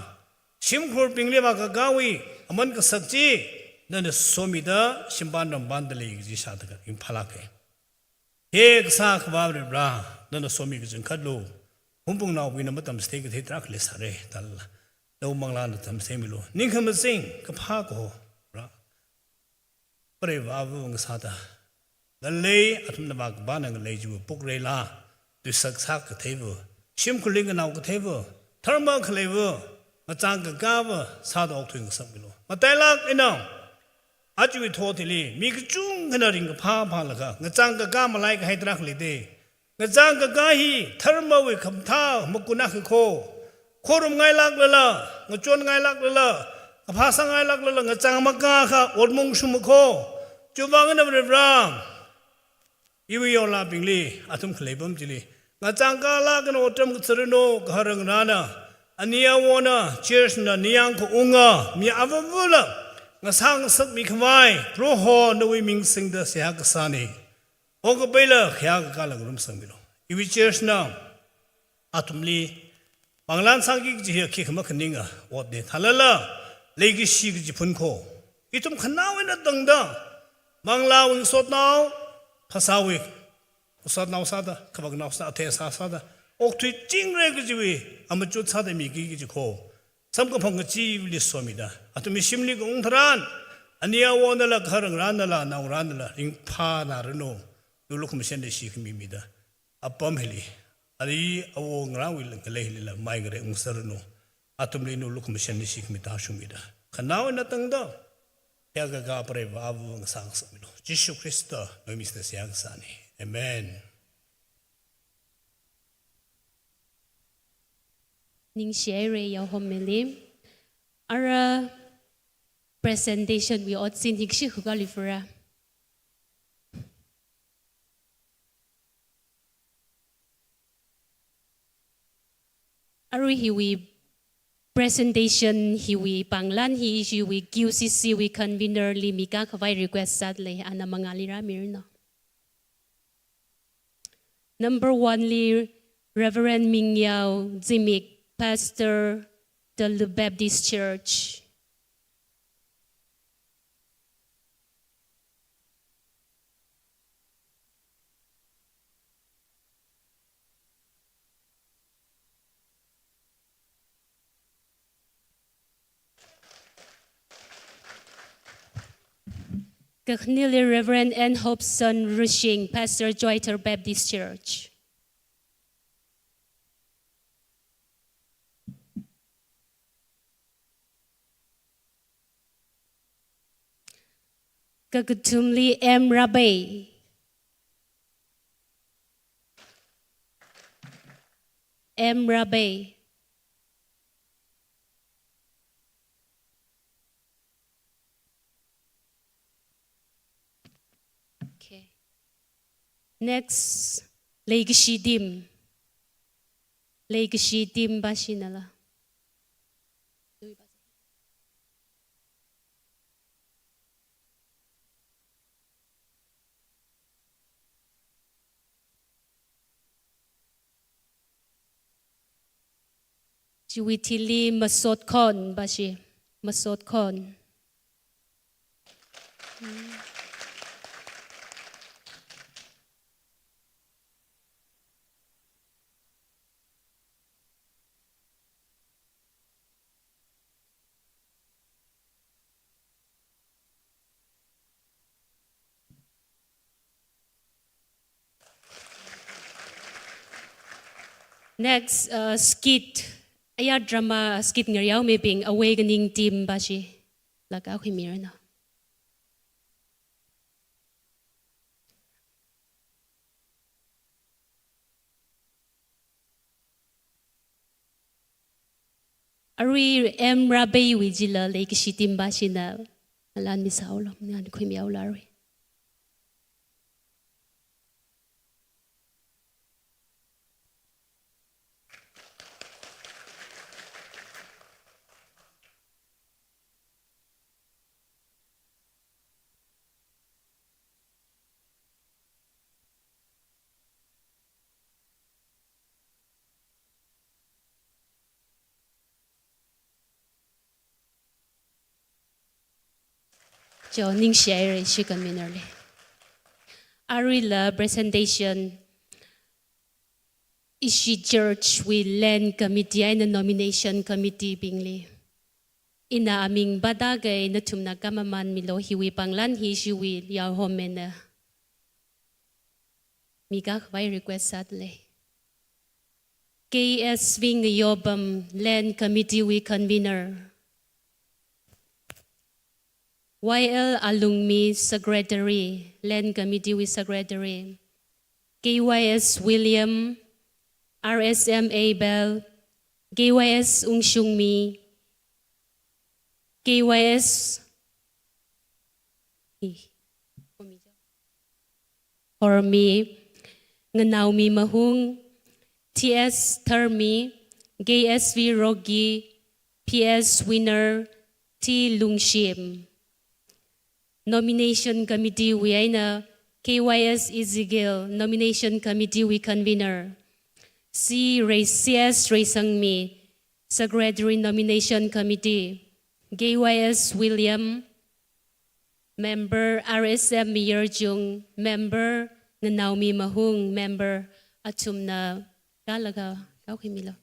shimkhurbingli vākakāwui aman kasak chi nana somida, shimpan rampan dalei kaji shāda kha ringphālāka. He kasā Akhavā Varivara, nana somi kachangkhatlu, hungpungnaobingna matamchitheikathei tarākha leisāra, thālala nawui manglāna tamchitheimilu. Ningkhamashing kaphā kaho, ra, preiva ava ngasāda, ngalei athumna vākapana ngalei chiva pukreila, tuisak sākatheiva, shimkhurli nganao katheiva, dharma khaleiva, ngachang kakāva sāda okthuingasakmilu. Matailāk eina, aja hithot hili mi kachungkhana ringkaphā phālaga ngachang kakā malaikahai tarākha leida. Ngachang kakā hi dharmawui khamathā makunna kha kho. Khorumngailāklala, ngachonngailāklala, kaphā sāngailāklala, ngachang makākha otmung shumakho. Chiwuivang eina Varivara, iwui yorlābingli, athum khalei apam chili ngachang kālāk eina otram kazaranu, gaharangarāna, ani awona, church na ningyāng kaunga mi avavula ngasāngasakmi khavai, Proho nawui ming singda seihā kasāna. Okkapaila khayākakāla ngarumsangmilu. Iwui church na athumli manglān sāki kaji hi khikha makhaninga otna, thālala leikashi kaji phun kho. Ithum khanao eina tangda manglāwui ngasotnao, phasāwui ngasotnao sāda, kavaknao sāda, athei asā sāda okthuichingra kajiwui amachut sāda miki kaji kho. Samkaphang kachivali somida, athumwui shimli kaung tharan, ani awonala, gaharangarānala, naongarānala ringphānaranu. Nawui lukhamashan leishi khami mida, apam hili, ani awo ngarāwui ngalei hilila mai ngareiungseranu. Athumli nawui lukhamashan leishi khami tāshungmida, khanao eina tangda khayākakā preiva ava ngasāngasakmilu. Jishu Khrista nawui ming singda seihā kasāna. Amen. Ningshihaira yaohom mili. Ara presentation wui otsin hi kashi hukali fura. Arui hiwui presentation hiwui pānglan hi ishiwui Q C C wui convener li mikakhavai request sāda lei, ana mangāli rāmiranu. Number one li Reverend Mingyao Zimik, Pastor, Tallup Baptist Church. Kakhaneli Reverend N Hobson Rushing, Pastor, Joythar Baptist Church. Kakathumli M Rabe. M Rabe. Okay. Next, leikashi team. Leikashi team bashina la. Chiwui thili Masotkhon bashi. Masotkhon. Next, uh, skit. Aya drama skit ngayao mibing Awakening team bashi. Laga huimirana. Arui M Rabei wui jila leikashi team bashina. Alan misaolo, ngan khuimiaolo arui. Cho, ningshihaira ishi convener li. Aruila presentation ishi church wui land committee eina nomination committee bingli. Ina aming bada kai nathumna kamaman milo hiwui panglan hi ishiwui yaohomena. Mikakhavai request sāda lei. K S V Ngayobam, Land Committee wui Convener. Y L Alungmi, Secretary, Land Committee wui Secretary. K Y S William, R S M Abel, K Y S Ungshungmi, K Y S Hormi, Nganaomi Mahung, T S Tharmi, K S V Rogi, P S Winner, T Lungshim. Nomination Committee wui eina K Y S Ezekiel, Nomination Committee wui Convener. C Rei-, C S Reisangmi, Secretary Nomination Committee. K Y S William, Member, R S M Miyarjung, Member, Nganaomi Mahung, Member, athumna kalaga, kaokhuimilo.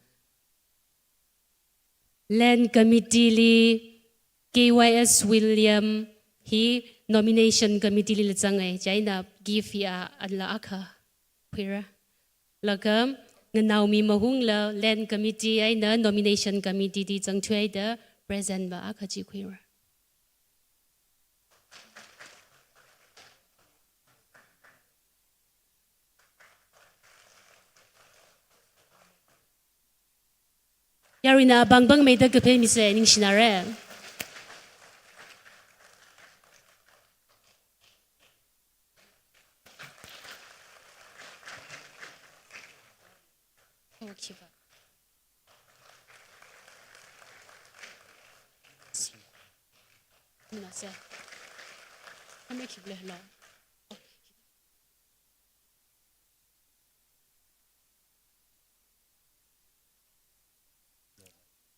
Land Committee li K Y S William hi Nomination Committee lila zangai, chieina gift hi a, anla akha khuira. Laga Nganaomi Mahungla Land Committee eina Nomination Committee li zangthuida present va akha chi khuira. Yaruina bangbang meida kaphei mise, ningshinare.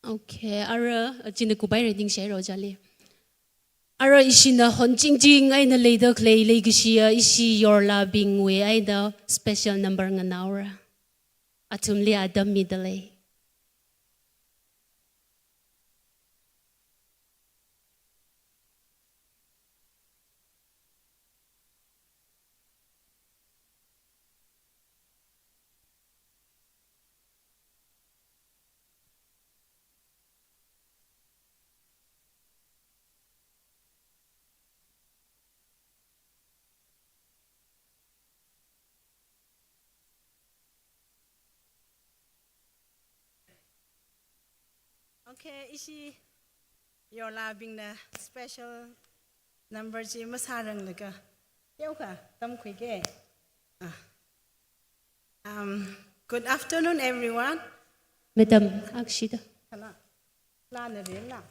Okay, ara, uh, china kubai reading share ojali. Ara ishina honchingching eina leida khalei leikashiya ishi yorlabingwui eina special number nganaora. Athumli atam mida lei. Okay, ishi yorlabingna special number chi masāranglaga, Yaokha, tamkhuike. Ah. Um, good afternoon, everyone. Madam, akshida. Kala. Lana rela.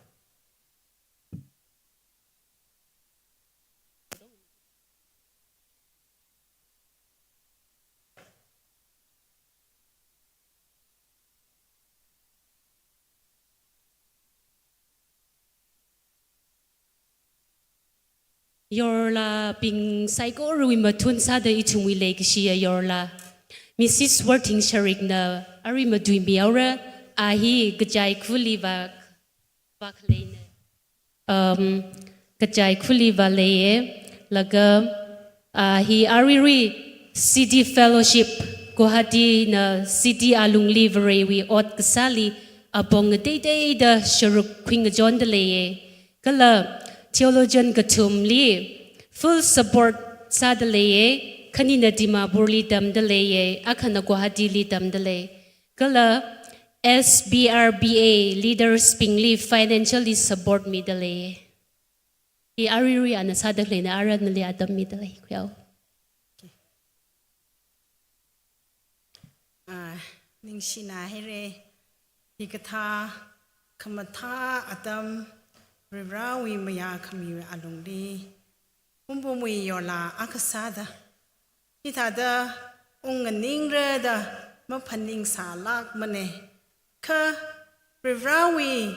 Yorlabing saikorawui mathun sāda ithumwui leikashiya yorla Missus Worthing Sharikna arui matuimihaora, a hi Kachai khuli vā, vākhaleina. Um, Kachai khuli vāleiya, laga, a hi aruirui City Fellowship, Guwahatina city alungli Varewui ot kasāli apong ngateiteida sharuk khuingachonda leiya. Kala theologian kathumli full support sāda leiya, khanina Dimapurli tamda leiya, akhana Guwahatili tamda lei. Kala S B R B A leaders bingli financially support mida leiya. Hi aruirui ana sāda khaleina, ara nali atam mida lei, khuiyao. Ah, ningshina haira, hikathā khamathā atam Varivarāwui mayākhami alungli, Humpungwui yorla akha sāda, hithāda ung nganingra da maphaningsālākmana. Kha Varivarāwui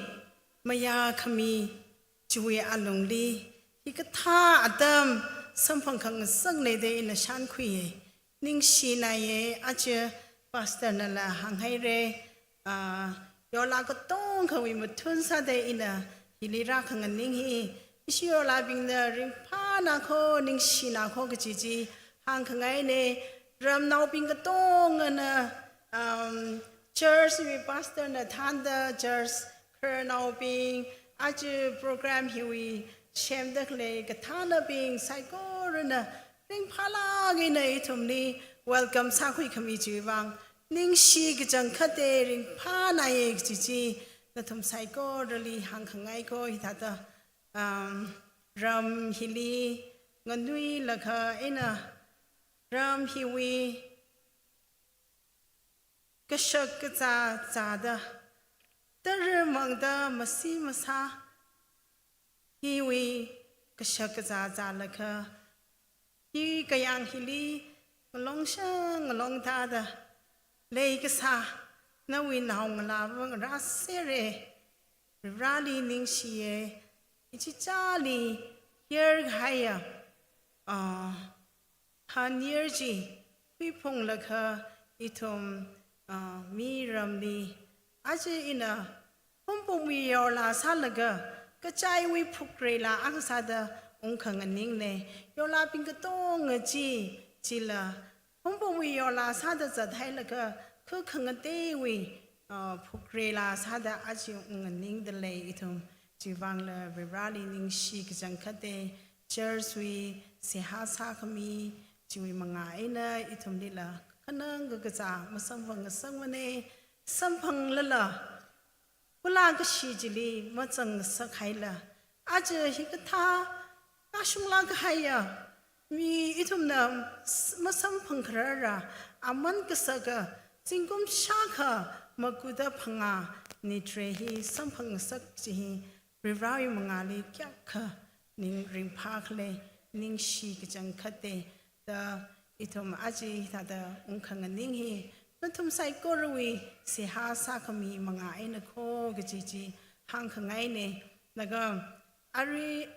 mayākhami chiwui alungli, hikathā atam samphang khangasakna da ina shānkhuiya. Ningshinaya, aja pastornala hānghaira, ah, yorla katongkhawui mathun sāda ina hili rākhanganing hi, ishi yorlabingna ringphāna kho, ningshina kho kaji chi hāngkhangaina. Ramnaobing katongana, um, church wui pastorna thānda church khararnaobing, aja program hiwui semda khalei kathānabing saikorana ringphālāk eina ithumli welcome sākhuikhami chiwui vang ningshi kachangkhata, ringphānaya kaji chi nathum saikorali hāngkhangai kho. Hithāda, um, ram hili nganuilakha eina ram hiwui kashak kazā zāda, tara mangda masi masā hiwui kashak kazā zālakha, hi kayāng hili ngalongshang ngalongtāda leikasā nawui naongalāva ngarāsera. Varivarāli ningshiya, ichichāli yarhaiya, ah, hanyar chi khuiphunglakha ithum, ah, miramli, aja ina Humpungwui yorla sālaga Kachaiwui phukreila akha sāda ungkhanganingna. Yorlabing katonga chi, chila Humpungwui yorla sāda zathailaga kha khangateiwui, ah, phukreila sāda aja ungnganingda lei ithum. Chiwui vangla Varivarāli ningshi kachangkhata, church wui seihā sākhami chiwui mangā eina ithumlila khanang kakazā masamphang ngasakmana. Samphanglala, kula kashi chili mazangngasak haila, aja hikathā kashunglāk kahaiya mi ithumna s-, masamphang kharara aman kasaka zingkum shākha makuda phangā nitare hi samphang ngasak chi hi Varivarāwui mangāli kayākha ning ringphākhala, ningshi kachangkhata, da ithum aja hithāda ungkhanganing hi nathum saikorawui seihā sākhami mangā eina kho kaji chi hāngkhangaina. Laga arui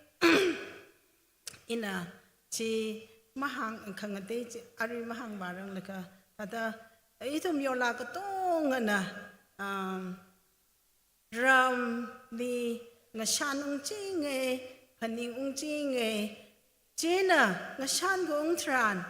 ina chi mahāng khangatei chi arui mahāngvāranglakha, thāda ithum yorla katongana, um, ramli ngashan ungchinga, phaning ungchinga, chieina ngashan kaung tharan,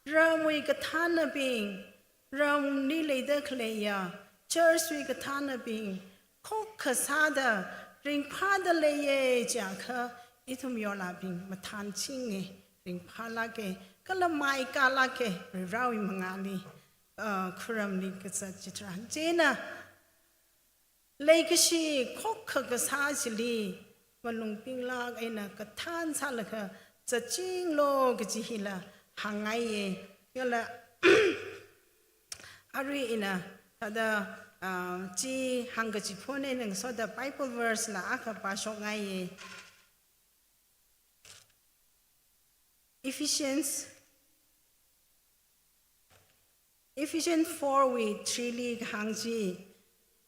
ramwui kathānabing, ramli leida khaleiya church wui kathānabing khokkha sāda ringphāda leiya chiakha, ithum yorlabing mathānchinga, ringphālāka, kala maikālāka, Varivarāwui mangāli, ah, khuramli kazat chitharan. Chieina leikashi khokkha kasā chili malung pinglāk eina kathān sālaga zatchinglu kaji hila hāngngaiye. Kala arui ina thāda, ah, chi hāngkachiphun eina ngasoda Bible verse la akha pāshokngaiye. Ephesians, Ephesians four wui three li kahāng chi,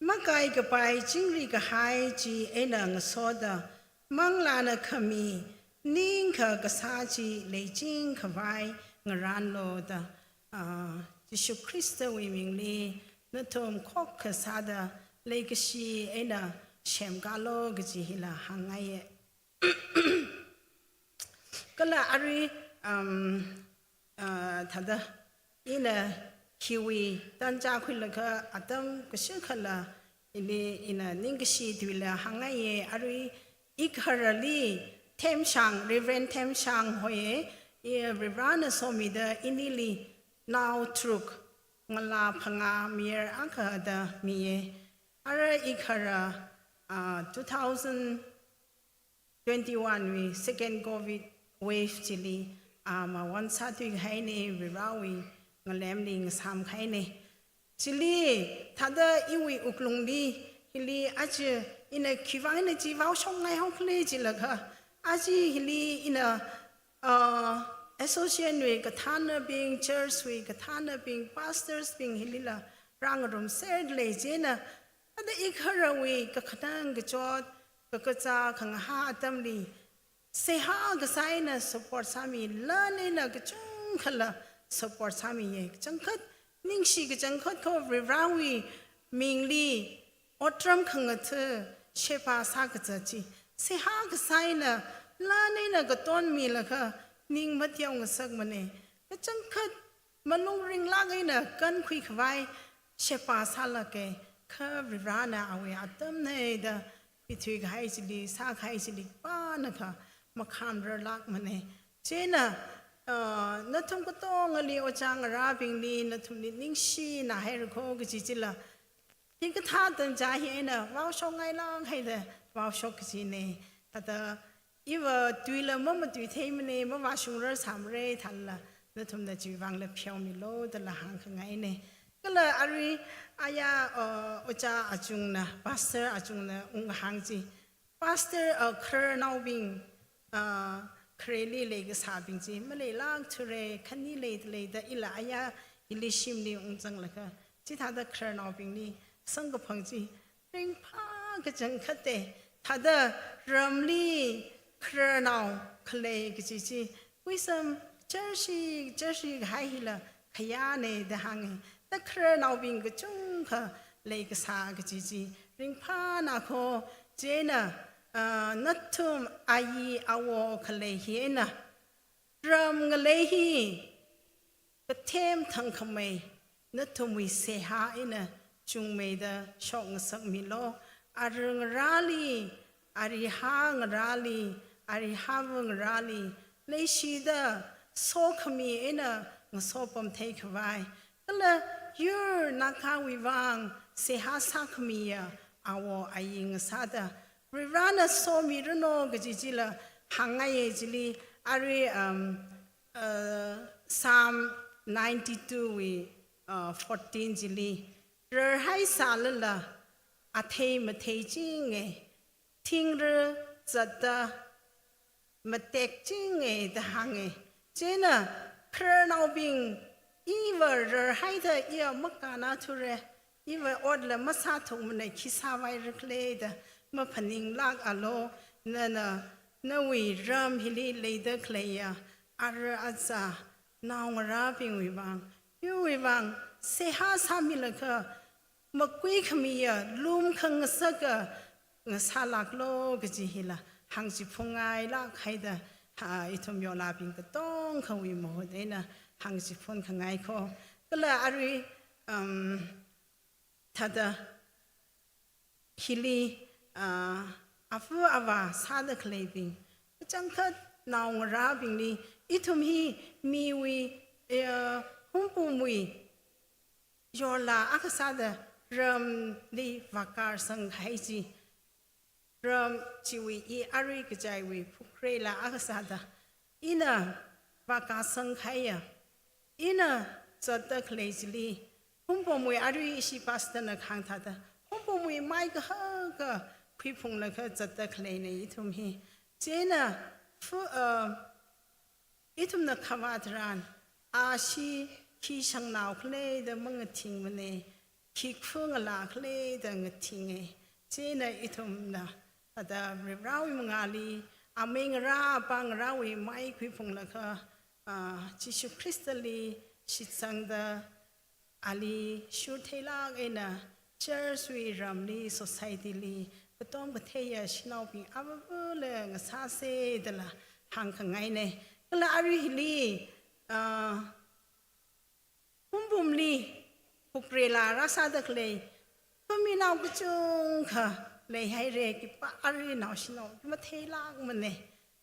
makai kapai chingri kahai chi eina ngasoda, manglāna khami, ningkha kasā chi leiching khavai ngarānlu da, ah, Jishu Khristawui mingli nathum khokkha sāda leikashi eina semkālu kaji hila hāngngaiye. Kala arui, um, ah, thāda ina hiwui tanja khuilaga atam kashikhala ili ina ningkashi tuila hāngngaiye. Arui igharali Themshang, Reverend Themshang hoiye, i Reverend na somida inili nao tharuk, ngalā phangā, mayar akha da miye. Ara ighara, ah, two thousand twenty-one wui second covid wave chili, ah, mawon sāthui kahaine, Varewui ngalemli ngasām kahaine. Chili thāda iwui wuklungli, hili aja ina khivang ina chi vaoshokngai haokhala jilaga, aja hili ina, ah, association wui kathānabing, church wui kathānabing, pastors bing hilila rāngarumser lei chieina, thāda igharawui kakhanang kachot, kakazā khangahā atamli seihā kasā eina support sāmi, lan eina kachungkhala support sāmiye. Kachangkhat ningshi kachangkhat kho Varewui mingli otram khangatha sheba sākazat chi seihā kasā eina lan eina katonmilaga ning mateo ngasakmane. Kachangkhat malung ringlāk eina kankhui khavai sheba sālāke, kha Varena awui atamne da khuithui kahai chili, sākahai chili pānakha makhamrarlākmane. Chieina, ah, nathum katongali ojā ngarābingli nathumli ningshina haira kho kaji chila, hikathā tanja hi eina vaoshokngailāk haida vaoshok kajine. Thāda iva tuila mamatuitheimane, mavāshungrarsāmare thālala, nathumna chiwui vangla pheomilu dala hāngkhangaine. Kala arui aya, uh, ojā achungna, pastor achungna unghāng chi, pastor, uh, khararnaobing, uh, khareli leikasābing chi maleilākthure, khani leida leida ila aya hili shimli ungzanglaga, chithāda khararnaobingli samkaphang chi ringphā kachangkhate. Thāda ramli khararnao khalei kaji chi, kuisam charshi, charshi kahai hila khayāne da hānge. Da khararnaobing kachungkha leikasā kaji chi ringphāna kho. Chieina, ah, nathum ayi awo khalei hi eina ram ngalei hi kathem thangkhamei nathumwui seihā eina chungmeida shokngasakmilu. Ara ngarāli, arihā ngarāli, arihāva ngarāli leishida sokhami eina ngasopamthei khavai, kala yur Nagawui vang seihā sākhamiya awo ayi ngasāda Varena somiranu kaji chila hāngngaiye. Chili arui, um, uh, Psalm ninety-two wui, uh, fourteen chili, rarhai sālala athei matheichinge, thingra zatta matekchinge da hānge. Chieina khararnaobing, iva rarhaida iya makānathure, iva otla masāthukmane, khi sāvaira khala da maphaninglākalu. Nana nawui ram hili leida khaleiya ara azā naongarābingwui vang, yurwui vang seihā sāmilaga makhuikhamiya lumkhangasaka ngasālāklu kaji hila hāngchiphungngailāk haida, ha, ithum yolabing katongkhawui mahut eina hāngchiphunkhangai kho. Kala arui, um, thāda hili, ah, ava avā sāda khaleibing, kachangkhat naongarābingli, ithum hi miwui, eh, humpumwui yorla akha sāda ramli vākarsang kahai chi, ram chiwui i arui kachaiwui phukreila akha sāda, ina vākasang kahaiya, ina zatda khalei chili, Hungpamwui arui ishi pastor na kahāng thāda, Hungpamwui mai kahaka khuiphunglaga zatda khaleina ithum hi. Chieina, fu-, uh, ithumna khavā tharan, ashi khi shangnao khalei da mangathingmana, khi khu ngalā khalei da ngathinga. Chieina ithumna, thāda Varivarāwui mangāli, amei ngarā, apā ngarāwui mai khuiphunglaga, ah, Jishu Khristali shitsangda, ali shurtheilāk eina church wui ramli, society li, katom katheiya shanaobing avāvāla ngasāsa dala hāngkhangaina. Kala arui hili, ah, Hungpamli, Kukre la rāsāda khalei, khaminao kachungkha leihaira, khipā arui naoshinao matheilākmana.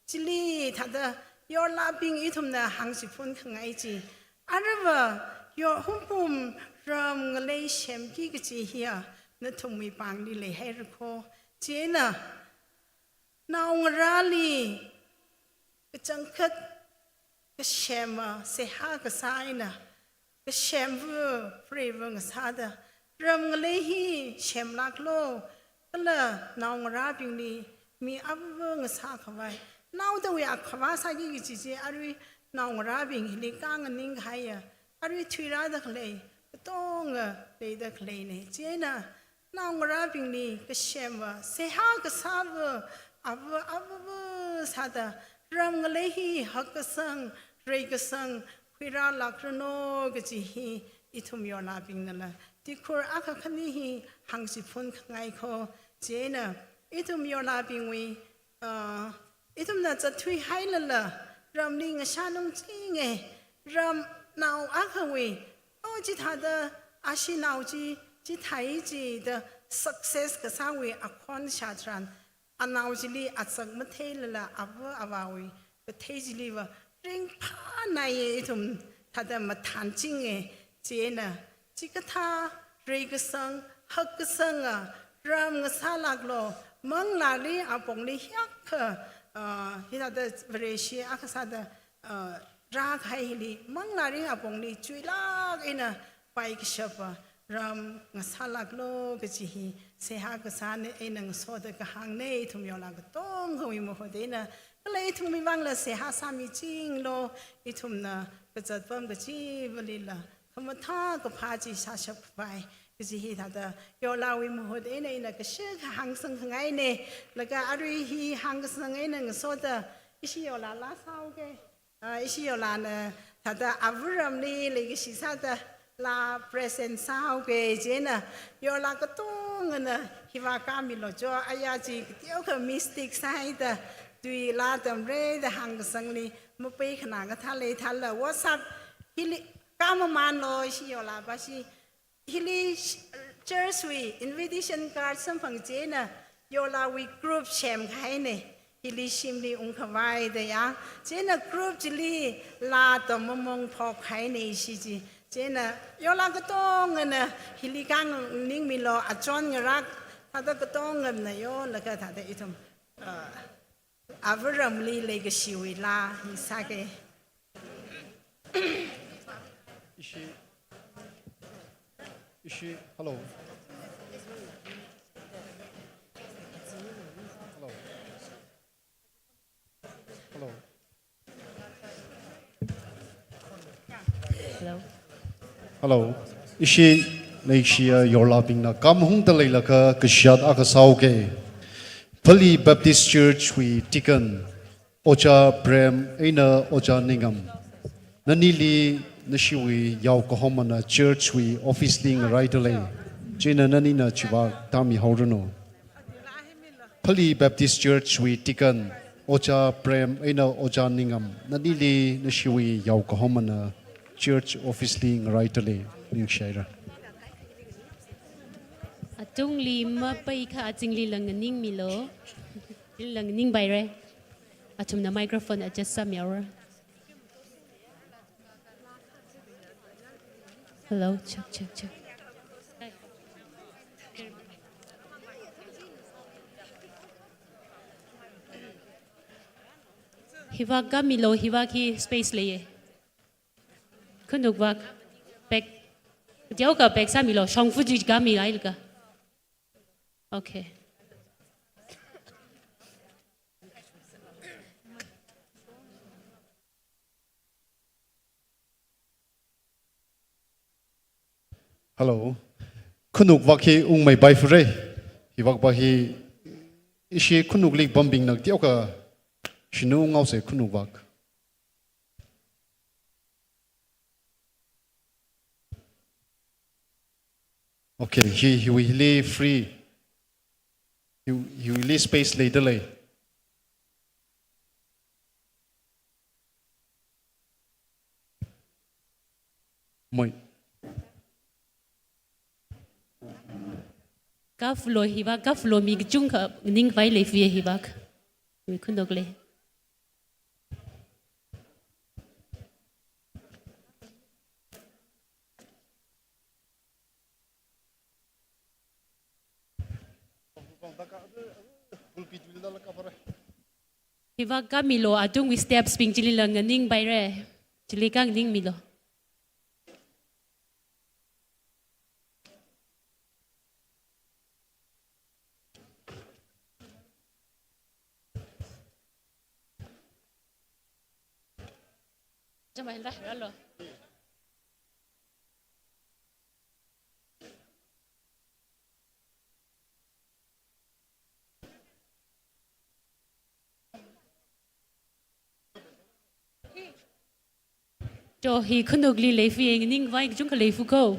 Chili thāda yorlābing ithumna hāngchiphun khangai chi, aruiva yo Hungpam ram ngalei semki kachi hiya nathumwui pāngli leihaira kho. Chieina naongarāli kachangkhat kasema seihā kasā eina, kashemva, preiva ngasāda, ram ngalei hi semlāklu, kala naongarābingli mi avāva ngasā khavai, naodawui akhavā sāki kachi chi arui naongarābing hili kanganing kahaiya, arui thuirāda khalei katonga leida khaleina. Chieina naongarābingli kasema seihā kasāva, avā avāva sāda, ram ngalei hi hakkasang, reikasang khuirālākranu kachi hi ithum yorlābingnala tikhur akha khani hi hāngchiphun khangai kho. Chieina ithum yorlābingwui, ah, ithumna zatthuihailala, ramli ngashanungchinga, ramnao akhawui, o chithāda ashinao chi, chithāi chida success kasāwui akhon shā tharan, anao chili azak matheilala avā avāwui kathei chiliva ringphānaiya, ithum thāda mathānchinga. Chieina chikathā reikasang, hakkasanga ram ngasālāklu, manglāli apongli hiyākha, ah, hithāda Vareshi akha sāda, ah, rākahai hili, manglāli apongli chuilāk eina paikashapa ram ngasālāklu kachi hi seihā kasāna eina ngasoda kahāngna, ithum yorlā katonga kawui mahut eina. Kala ithumwui vangla seihā sāmichinglu, ithumna kazatpam kachivalila khamathā kaphā chi sāshap khavai kachi hi thāda yorlāwui mahut eina ina kashikha hāngsang khangaina. Laga arui hi hāngkasang eina ngasoda ishi yorlā laa sāhaoga. Ah, ishi yorlāna thāda avāramli leikashi sāda laa present sāhaoga. Chieina yorlā katongana hiva kāmilu jo, aya chi kateokha mistake sāhaida, tui laa tamra da hāngkasangli mapai khanā kathā leithāla, WhatsApp hili kāmamānlu, ishi yorlā pashi. Hili sh-, church wui invitation card samphang chieina yorlāwui group semkahaina, hili shimli ungkhavai da ya. Chieina group chili laa tam mamong phokkahaina ishi chi. Chieina yorlā katongana hili kanganingmilu, achon ngarak thāda katonganna yorlaga thāda ithum, uh, avāramli leikashiwui laa hi sāga. Ishi, ishi, hello. Hello. Hello. Hello. Hello. Ishi leikashiya yorlābingna kamhungda leilakha kashat akha sāhaoga. Pali Baptist Church wui deacon, Ojā Prem eina Ojā Ningam, nanili nashiwui yaokahomana church wui office li ngaraida lei. Chieina nanina chiva tāmihaoranu. Pali Baptist Church wui deacon, Ojā Prem eina Ojā Ningam, nanili nashiwui yaokahomana church office li ngaraida lei. Ningshihaira. Atungli mapaikha azingli langning milu. Langning paira. Athumna microphone adjust sāmihaora. Hello, check, check, check. Hivak kamilu, hivak hi space leiya. Khanuk vak. Back. Teokha back sāmilu, shongfa chi kami ailaga. Okay. Hello. Khanuk vak hi ungmeipai fure. Hivak vak hi ishi khanukli pambingna teokha shinu unghaosa khanuk vak. Okay, hi, hiwui hili free. Hi, hiwui hili space leidalei. Moi. Kafulo hivak, kafulo mi kachungkha nganingpai leifuya hivak. Mi khanukli. Hivak kamilu, atungwui steps bing chilila nganingpaira. Chili khaningmilu. Chamaila, rālu. Cho hi khanukli leifuya, nganingpai kachungkha leifu ko.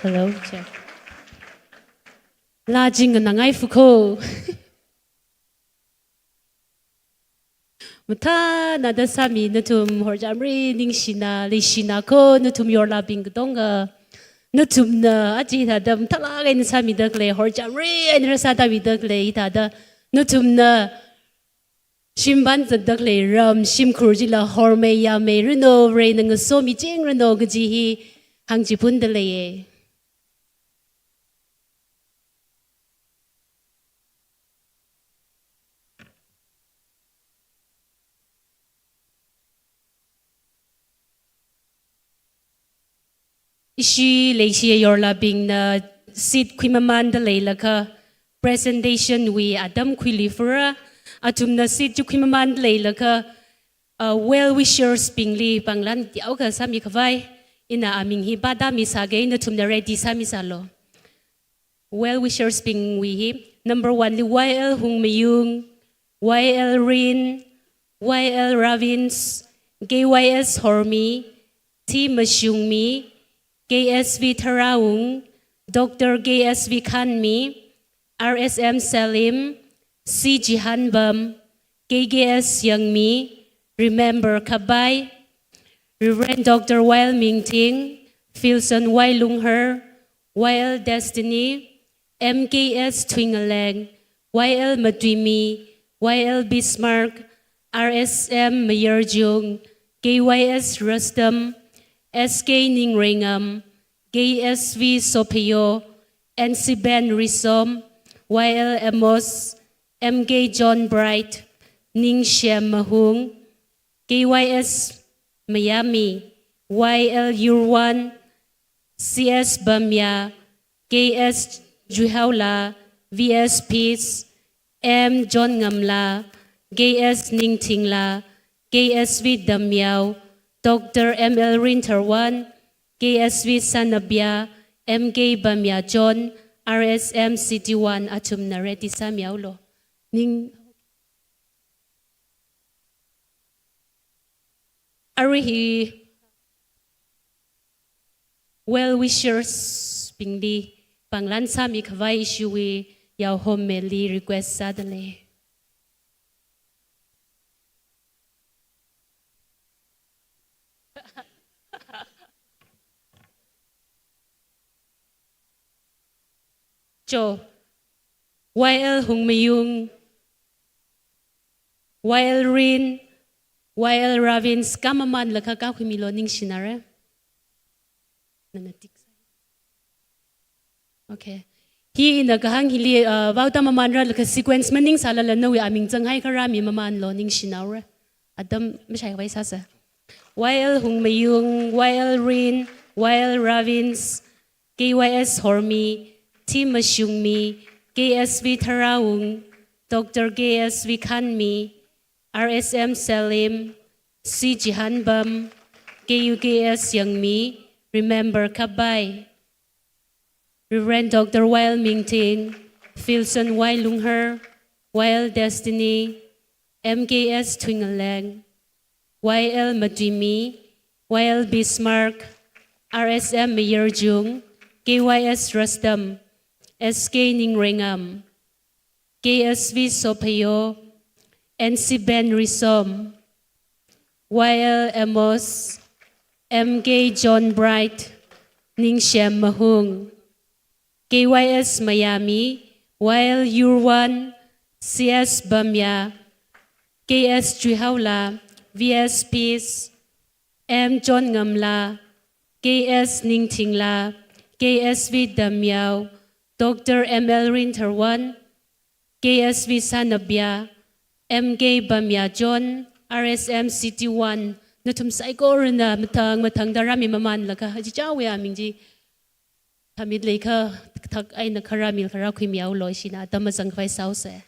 Hello, check. Lajing nganāngai fuko. Mathānada sāmi nathum horchamri ningshina, leishina ko nathum yorlabing katonga. Nathumna aja hithāda mathālāk eina sāmida khalei, horchamri eina rāsāda mida khalei, hithāda nathumna shimban zatda khalei ram, shimkhur chila hormei yāmei ranu, Varena ngasomi ching ranu kaji hi hāngchiphunda leiye. Ishi leishi yorlabingna seat khuimamanda leilakha, presentation wui atam khuili fura, athumna seat chi khuimamanda leilakha, uh, well wishers bingli panglan teokha sāmi khavai, ina aming hi pāda misāga, nathumna ready sāmisālu. Well wishers bingwui hi, number one li Y L Hungmayung, Y L Rin, Y L Ravins, K Y S Hormi, T Mashungmi, K S V Tharaung, Doctor K S V Khanmi, R S M Salim, C Jihanbam, K K S Yangmi, Remember Khabai, Reverend Doctor Y L Mingting, Filson Y Lungher, Y L Destiny, M K S Thuingaleng, Y L Matuimi, Y L Bismarck, R S M Mayarjung, K Y S Rustam, S K Ningreingam, K S V Sopheyo, N C Ben Risom, Y L Amos, M K John Bright, Ningshem Mahung, K Y S Mayami, Y L Yurwan, C S Bamya, K S Juihaola, V S Peace, M John Ngamla, K S Ningthingla, K S V Damyao, Doctor M L Rintharwan, K S V Sanabia, M K Bamya John, R S M City One, athumna ready sāmihaolu. Ning Arui hi well wishers bingli panglan sāmi khavai ishiwui Yaohom Meli request sādalei. Cho, Y L Hungmayung, Y L Rin, Y L Ravins, kamamanlakha kakhuimilu, ningshinare. Nana tik sai. Okay. Hi ina kahāng hili, uh, vaoda mamanralakha sequence maningsālala nawui aming zanghai kharā mi mamanlu, ningshinaore. Atam mashai khavai sāsa. Y L Hungmayung, Y L Rin, Y L Ravins, K Y S Hormi, T Mashungmi, K S V Tharaung, Doctor K S V Khanmi, R S M Salim, C Jihanbam, K U K S Yangmi, Remember Khabai, Reverend Doctor Y L Mingting, Filson Y Lungher, Y L Destiny, M K S Thuingaleng, Y L Matuimi, Y L Bismarck, R S M Mayarjung, K Y S Rustam, S K Ningreingam, K S V Sopheyo, N C Ben Risom, Y L Amos, M K John Bright, Ningshem Mahung, K Y S Mayami, Y L Yurwan, C S Bamya, K S Juihaola, V S Peace, M John Ngamla, K S Ningthingla, K S V Damyao, Doctor M L Rintharwan, K S V Sanabia, M K Bamya John, R S M City One, nathum saikorana mathang mathangda rāmi mamanlakha, achichāwui aming chi thamit leikha, thak eina kharā mil kharā khuimihaolu, ishina atam mazang khavai sāose.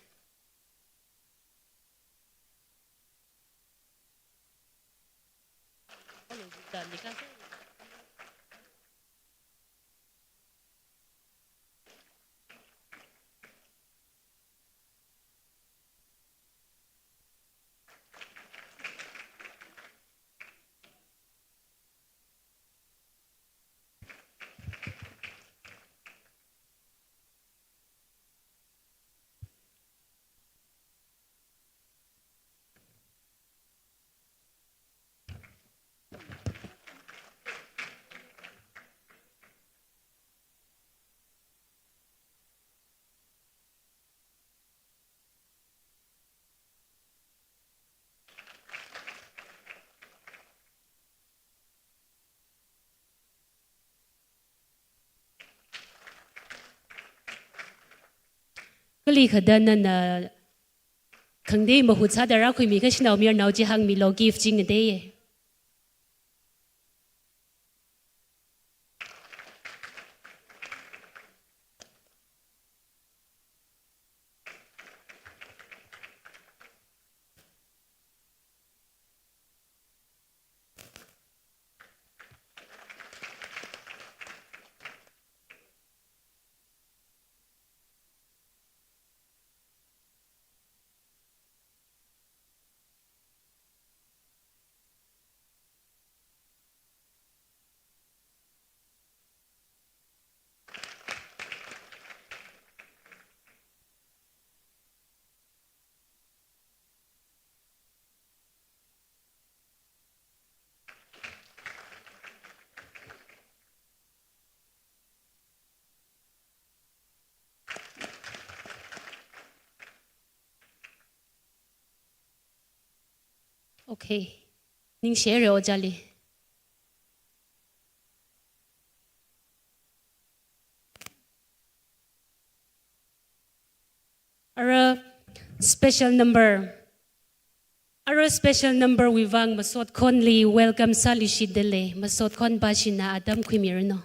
Kali khada nana khangatei mahut sāda rākhuimi kashinao mayarnao chi hāngmilu, gift chi ngateiya. Okay. Ningshi haira ojāli. Ara special number. Ara special number wui vang masotkhonli welcome sāluishitdalei. Masotkhon pāshina atam khuimiranu.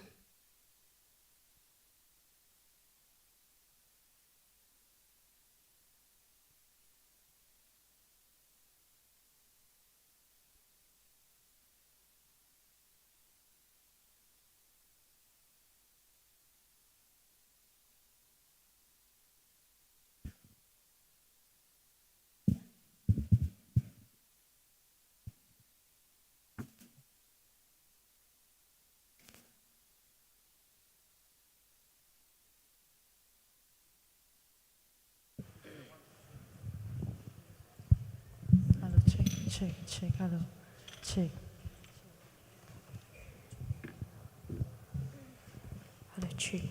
Hello, check, check, check, hello, check. Hello, check.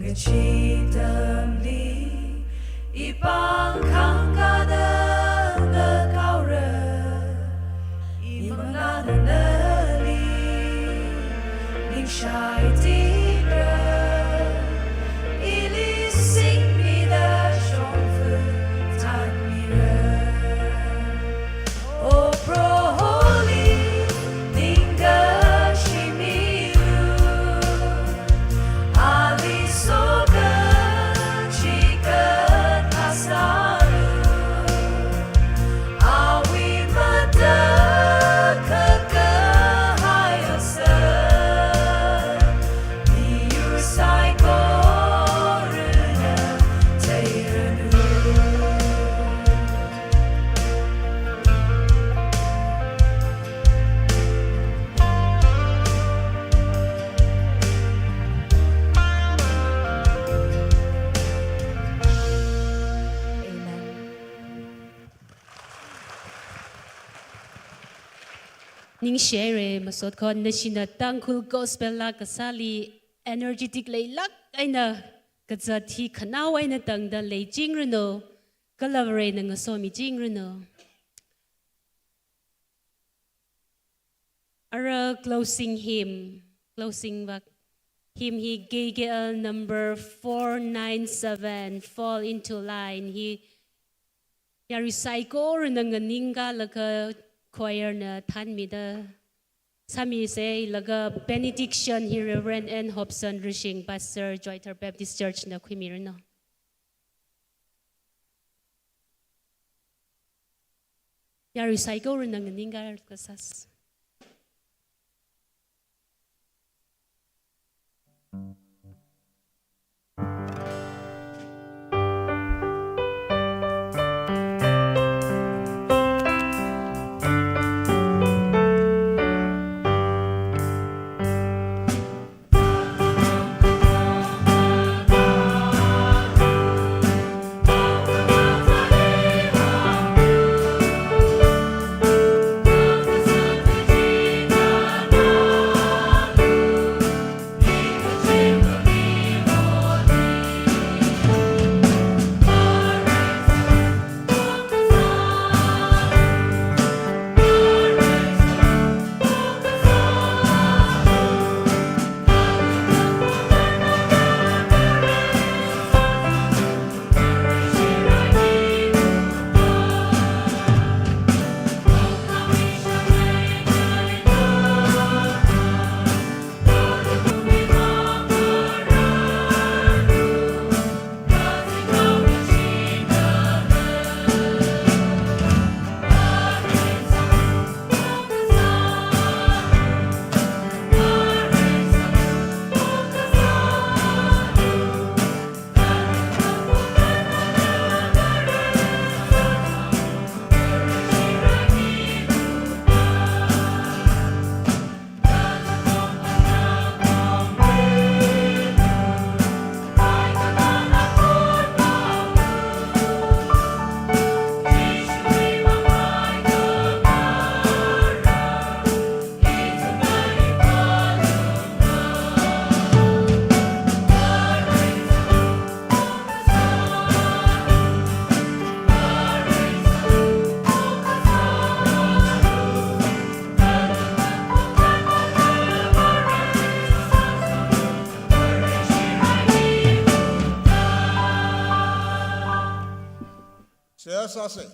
Kachitamli ipāng khangkāda ngakaora, imangna nali ningshai tikra, ili singmida shongfa thanmira. O Proholi ningkashi milu, ali soka chikat asalu, awui matakhak kahai osa, miyur saikorana theiranu. Amen. Ningshihaira masot khon, nashina Tangkhul Gospel laa kasāli energetic leilāk eina kazat hi khanao eina tangda leichingranu, kala Varena ngasomichingranu. Ara closing hymn, closing vak hymn hi K K L number four nine seven, Fall Into Line hi yarui saikorana nganingkalaga choir na thanmida sāmisa, laga benediction hi Reverend N Hobson Rishing, Pastor, Joythar Baptist Church na khuimiranu. Yarui saikorana nganingkalaga sāsa. Seihā sāsa.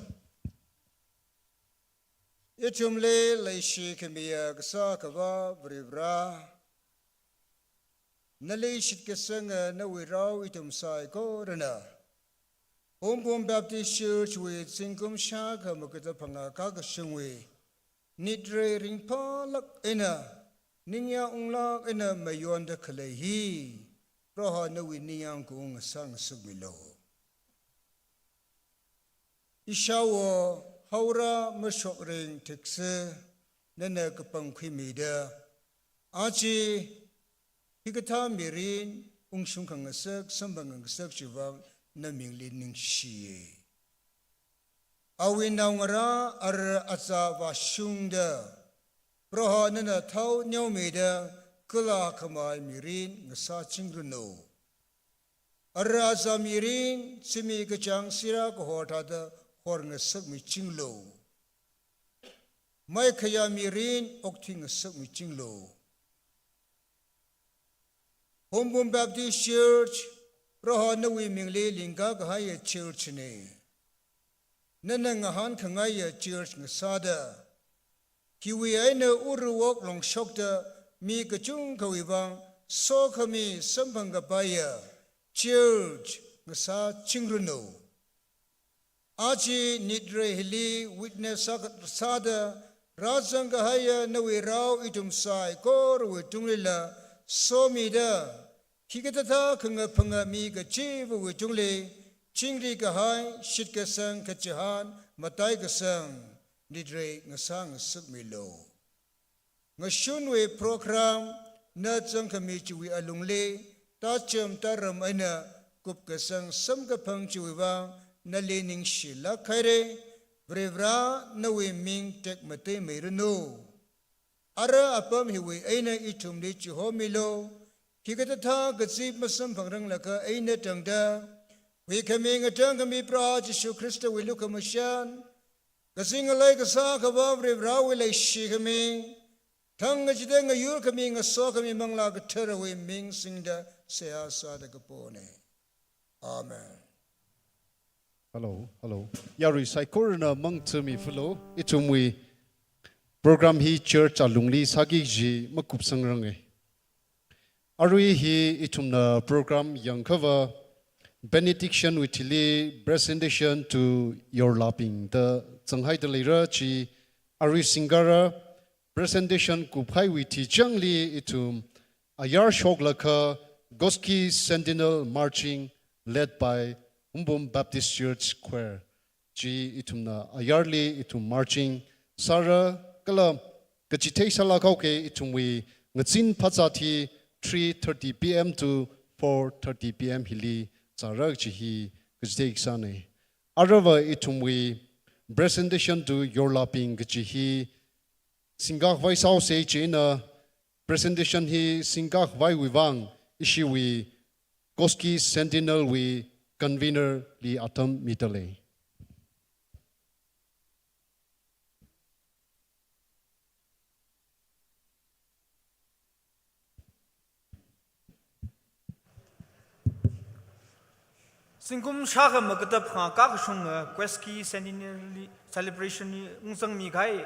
Ithumli leishi khamiya kasā Akhava Varivara, nali shitkasanga nawui rao ithum saikorana Hungpung Baptist Church wui zingkum shākha magada phangā kakashungwui nitrei ringphālāk eina, ningyāng unglāk eina mayonda khalei hi, Proho nawui ningyāng kaung ngasā ngasukmilu. Ishāwo Haora Mashokring Thikse, nana kapang khuimida, aja hikathā mirin ungshung khangasak, samphang khangasak chiwui vang namingli ningshiya. Awui naongarā ara azā vāshungda, Proho nana thao neomida, kala khamei mirin ngasāchingranu. Ara azā mirin, zimik kachāng sirā kahor thāda horngasakmichinglu. Maikhayā mirin, okthui ngasakmichinglu. Hungpung Baptist Church, Proho nawui mingli lingkā kahaiya church na. Nana ngahānkangaiya church ngasāda, hiwui eina urwok longshokta mi kachungkhawui vang sokhami samphang kapaiya church ngasāchingranu. Aja nitrei hili witness sākha-, sāda rāzang kahaiya nawui rao ithum saikorawui tunglila somida, hikathāda khangaphanga mi kachivawui tungli chingri kahai, shitkasang kachihān mataikasang nitrei ngasā ngasakmilu. Ngashunwui program na zangkhami chiwui alungli, tacham taram eina kupkasang samkaphang chiwui vang nali ningshilāk haira. Varivara nawui ming tekmateimeiranu. Ara apam hiwui eina ithumli chihomilu. Hikathāda kazip masamphangranglakha eina tangda, huikhami ngatangkhami Proho Jishu Khristawui lukhamashan, kazing ngalei kasā Akhava Varivarawui leishikhami, thang kachida ngayurkhami ngasokhami Manglā Katharawui ming singda seihā sāda kapona. Amen. Hello, hello. Yarui saikorana mangthami filo, ithumwui program hi church alungli sāki kaji makupsangranga. Arui hi ithumna program yangkhava benediction wui thili presentation to yorlabing da zanghaida leira. Chi arui singkara. Presentation kuphaiwui thichangli ithum ayar shoklakha Goski Sentinel Marching led by Hungpung Baptist Church Choir. Chi ithumna ayarli ithum marching sāra, kala kachithei sālāk haoki ithumwui ngazin phazā hi three thirty P M to four thirty P M hili zāra kaji hi kachithei sāna. Arava ithumwui presentation to yorlabing kaji hi singkakhavai sāhaosa. Chieina presentation hi singkakhavaiwui vang ishiwui Goski Sentinel wui convener li atam midalei. Zingkum shākha makatap ngakakashunga Goski Centenary Celebration li ungzangmi kahai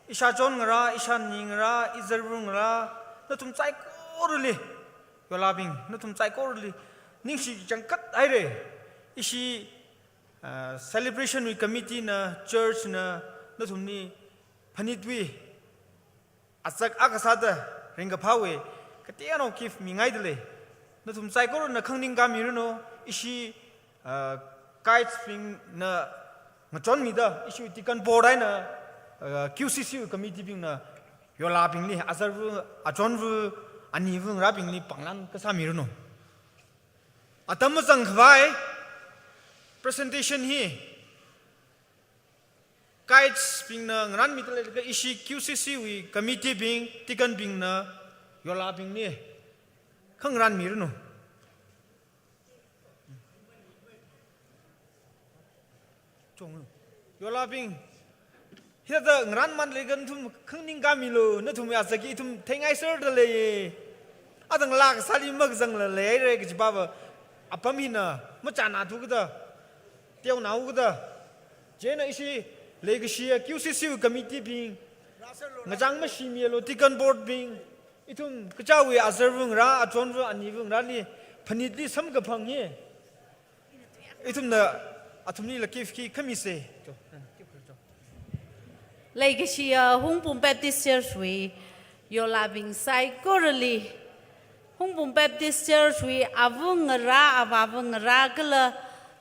ishāchon ngarā, ishāni ngarā, izarva ngarā, nathum saikorali, yorlabing, nathum saikorali ningshi kachangkhat haira. Ishi, ah, celebration wui committee na, church na, nathumli phanitwui azak akha sāda ringkaphāwui kateonao gift mingaidalei. Nathum saikorana khanganing kamiranu, ishi, ah, guides bingna ngachonmida, ishi deacon board eina, ah, Q C C committee bingna yorlabingli, azarva, achonva, aniva ngarābingli panglang kasā miranu. Atam mazangkhavai presentation hi guides bingna ngarānmidalei, kha ishi Q C C wui committee bing, deacon bingna yorlabingli khangarān miranu. Chong, yorlabing, hithāda ngarānmandalei kha nathum khanganing kamilu, nathum azak hi ithum theingaiserdalei. Athang lak sāli makazangla leihaira kaji pava apam hina machānathu kada, teonahu kada. Chieina ishi leikashiya Q C C committee bing, ngachang mashimialu deacon board bing, ithum kachāwui azarva ngarā, achonva, aniva ngarāli phanitli samkaphang hi ithumna athumlila gift khi khamisa. Leikashiya Hungpung Baptist Church wui yorlabing saikorali, Hungpung Baptist Church wui ava ngarā, avāva ngarā kala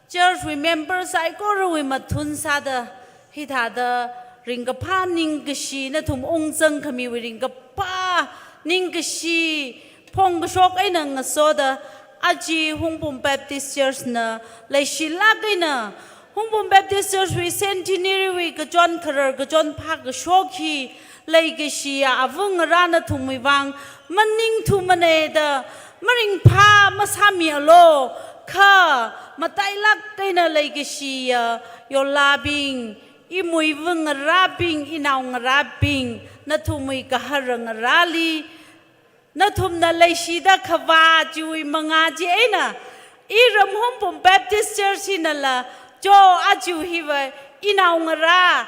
church wui member saikorawui mathun sāda hithāda ringkaphā ningkashi, nathum ungzangkhamiwui ringkaphā ningkashi phongkashok eina ngasoda, aja Hungpung Baptist Church na leishilāk eina, Hungpung Baptist Church wui centenary wui kachon kharar kachon phākashok hi leikashiya ava ngarā nathumwui vang maningthumana da maringphā masāmialu, Kha, matailāk eina leikashiya, yolabing, imuiva ngarābing, inao ngarābing, nathumwui kahara ngarāli, nathumna leishida khavā chiwui mangā chi eina, iram Hungpung Baptist Church hinala, cho aja hiva, inao ngarā,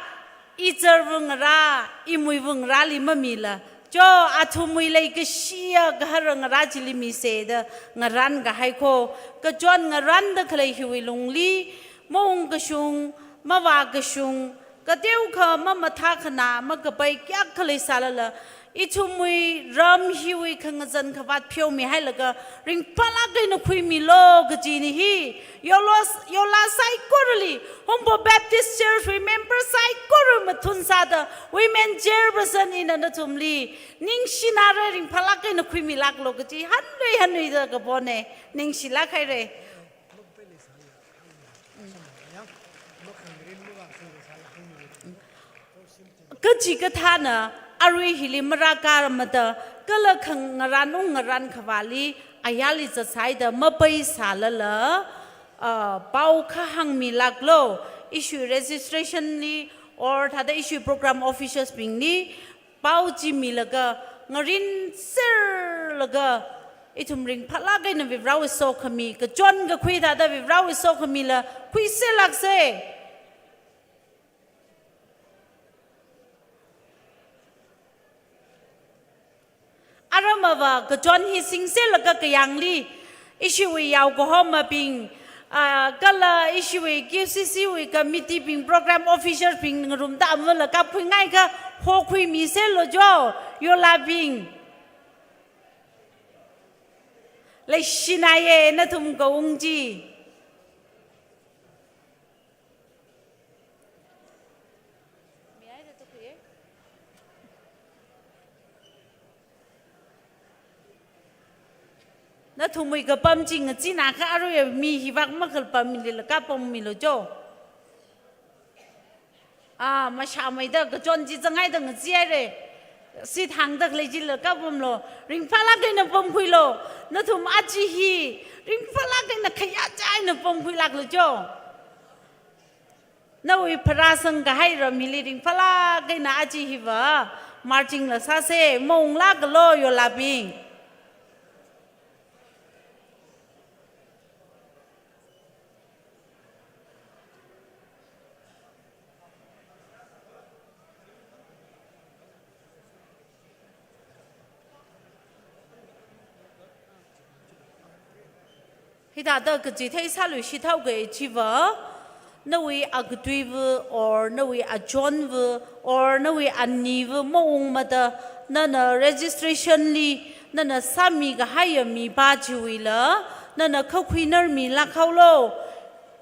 izarva ngarā, imuiva ngarāli mamila, cho athumwui leikashiya kahara ngarā chili mise da ngarān kahai kho, kachon ngarānda khalei hiwui lungli, maungkashung, mavākashung, kateokha mamathā khana, makapai kayākha leisālala, ithumwui ram hiwui khangazan khavāt pheomihailaga, ringphālāk eina khuimilu kajina hi, yola, yola saikorali, Hungpung Baptist Church wui member saikora mathun sāda, women chairperson ina nathumli, ningshinare ringphālāk eina khuimilāklu kaji, hanlui hanluida kapona, ningshilāk haira. Kachikathāna arui hili marākarmada, kala khangarān ungngarān khavāli, ayarli zatsāhaida mapaisālala, ah, pao kha hāngmilāklu, ishiwui registration li, or thāda ishiwui program officers bingli, pao chi milaga, ngarinserlaga, ithum ringphālāk eina Varivarāwui sokhami, kachon kakhui thāda Varivarāwui sokhamila, khuiserlāksa. Aramava kachon hi singserlaga kayāngli, ishiwui yaokahomabing, ah, kala ishiwui Q C C wui committee bing, program officer bing ngarumda amvala kapkhuingaikha hokhuimiserlu cho, yolabing. Leishinaye nathum kaung chi. Nathumwui kapam chi ngacheenakha aruiya mi hivāk makhalapamlila kapammilu cho. Ah, mashāmeida kachon chi zanghaida ngacheehaira. Seat hāngda khalei chila kapamlu. Ringphālāk eina pamkhuilu. Nathum aja hi ringphālāk eina khayācha eina pamkhuilāklu cho. Nawui pharāsang kahai ram hili ringphālāk eina aja hiva marching la sāsa, maunglākalu yolabing. Hithāda kachithei sāluishit haoga chiva, nawui akatuiva, or nawui achonva, or nawui aniva maungmada, nana registration li, nana sāmi kahaiya mipā chiwuila, nana kha khuinarmilāk haolu.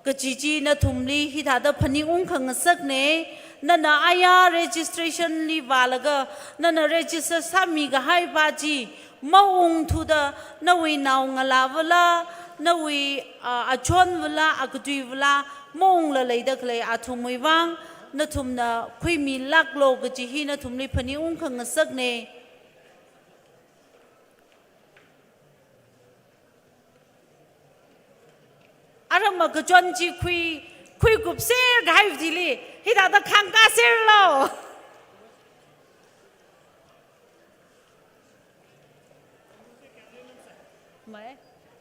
Kaji chi nathumli hithāda phaningung khangasakna, nana aya registration li vālaga, nana register sāmi kahai pā chi maungthuda, nawui naongalāvala, nawui, ah, achonvala, akatuivala, maungla leida khalei athumwui vang, nathumna khuimilāklu kaji hi nathumli phaningung khangasakna. Aramma kachon chi khui, khuikupser kahai chili, hithāda khangkaserlu. Mai,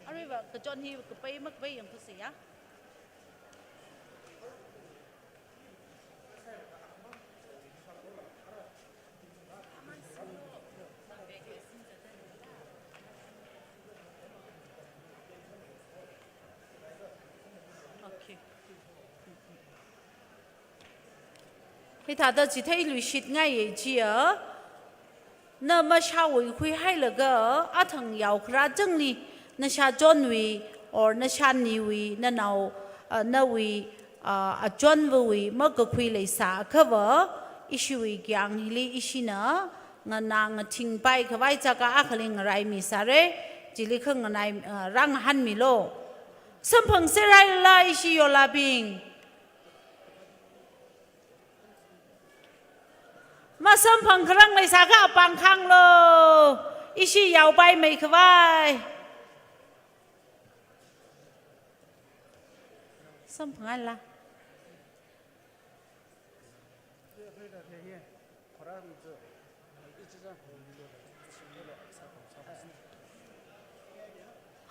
aruiva kachon hi kapai makapai yangthusei ya. Okay. Hithāda chitheiluishitngaiya chiya, na mashāwui khuihailaga athang yaokharā changli, nasha chonwui, or nasha niwui, nanao, ah, nawui, ah, achonvawui makakhui leisāakhava, ishiwui kayāng hili ishina nganā ngathingpai khavai chaka akhali ngaraimisāra, chili khanganai, ah, rāngahānmilu. Samphangserhailala ishi yolabing. Masamphang kharang leisākha apāng khanglu, ishi yaopaimei khavai. Samphangla.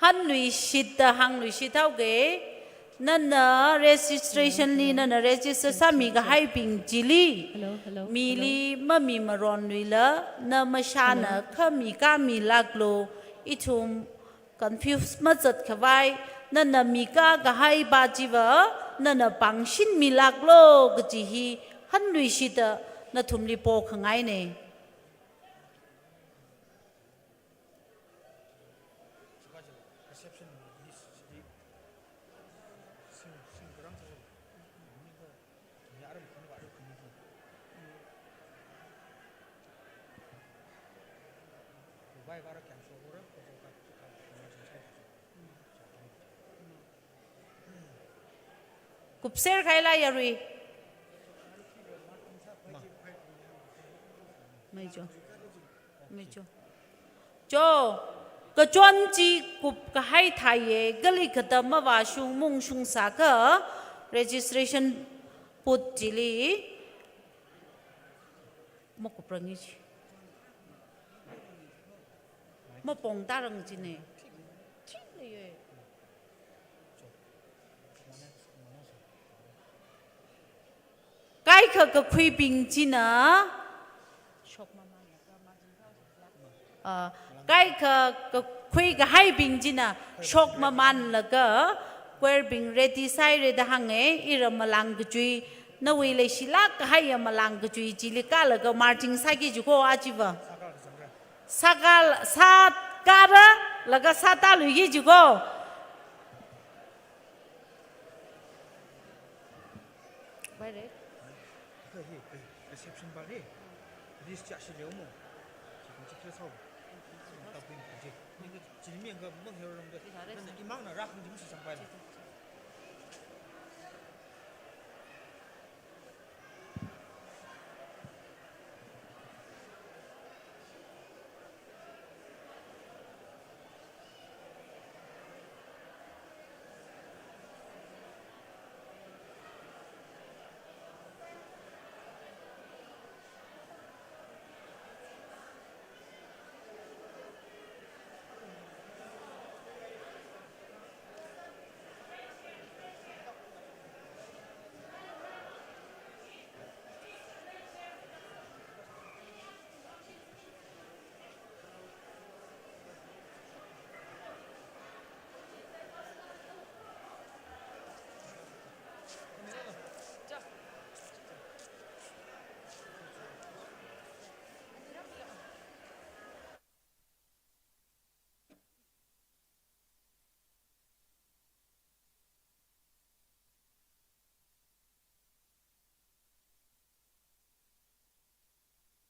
Hanluishitda hāngluishit haoke, nana registration li nana register sāmi kahaibing chili, hello, hello, mili hello. Mami maronluila, na mashana hello. Khami kami laklo, ithum confuse mazat khavai, nana mi kakahai pa chiva, nana pāngshinmi laklo kaji hi, hanluishitda nathumli pokhangaine. Kupser khaila yarui. Mei cho. Mei cho. Cho, kachon chi kup kahai thāye, kali katam mavāshung mungshung sākha, registration booth chili, makuprangi chi. Mapong tarang chine. Ching leiye. Kaikha kakhuibing china, ah, kaikha kakhui kahaibing china, shokmamanlaga, choir bing ready sāhaire da hānge, ira malāng kachui, nawui leishilāk kahaiya malāng kachui chili kālaga marching sāki jiko achiva. Sākal, sākara, laga sātāluiki jiko. Reception bar hi. This cha shi leo mo. Chi kong chi kira sao. Tapin kong chi. Ni ka chi mi ang ka mang hero rong de. Na imang na rak kong chi mi si sampai na.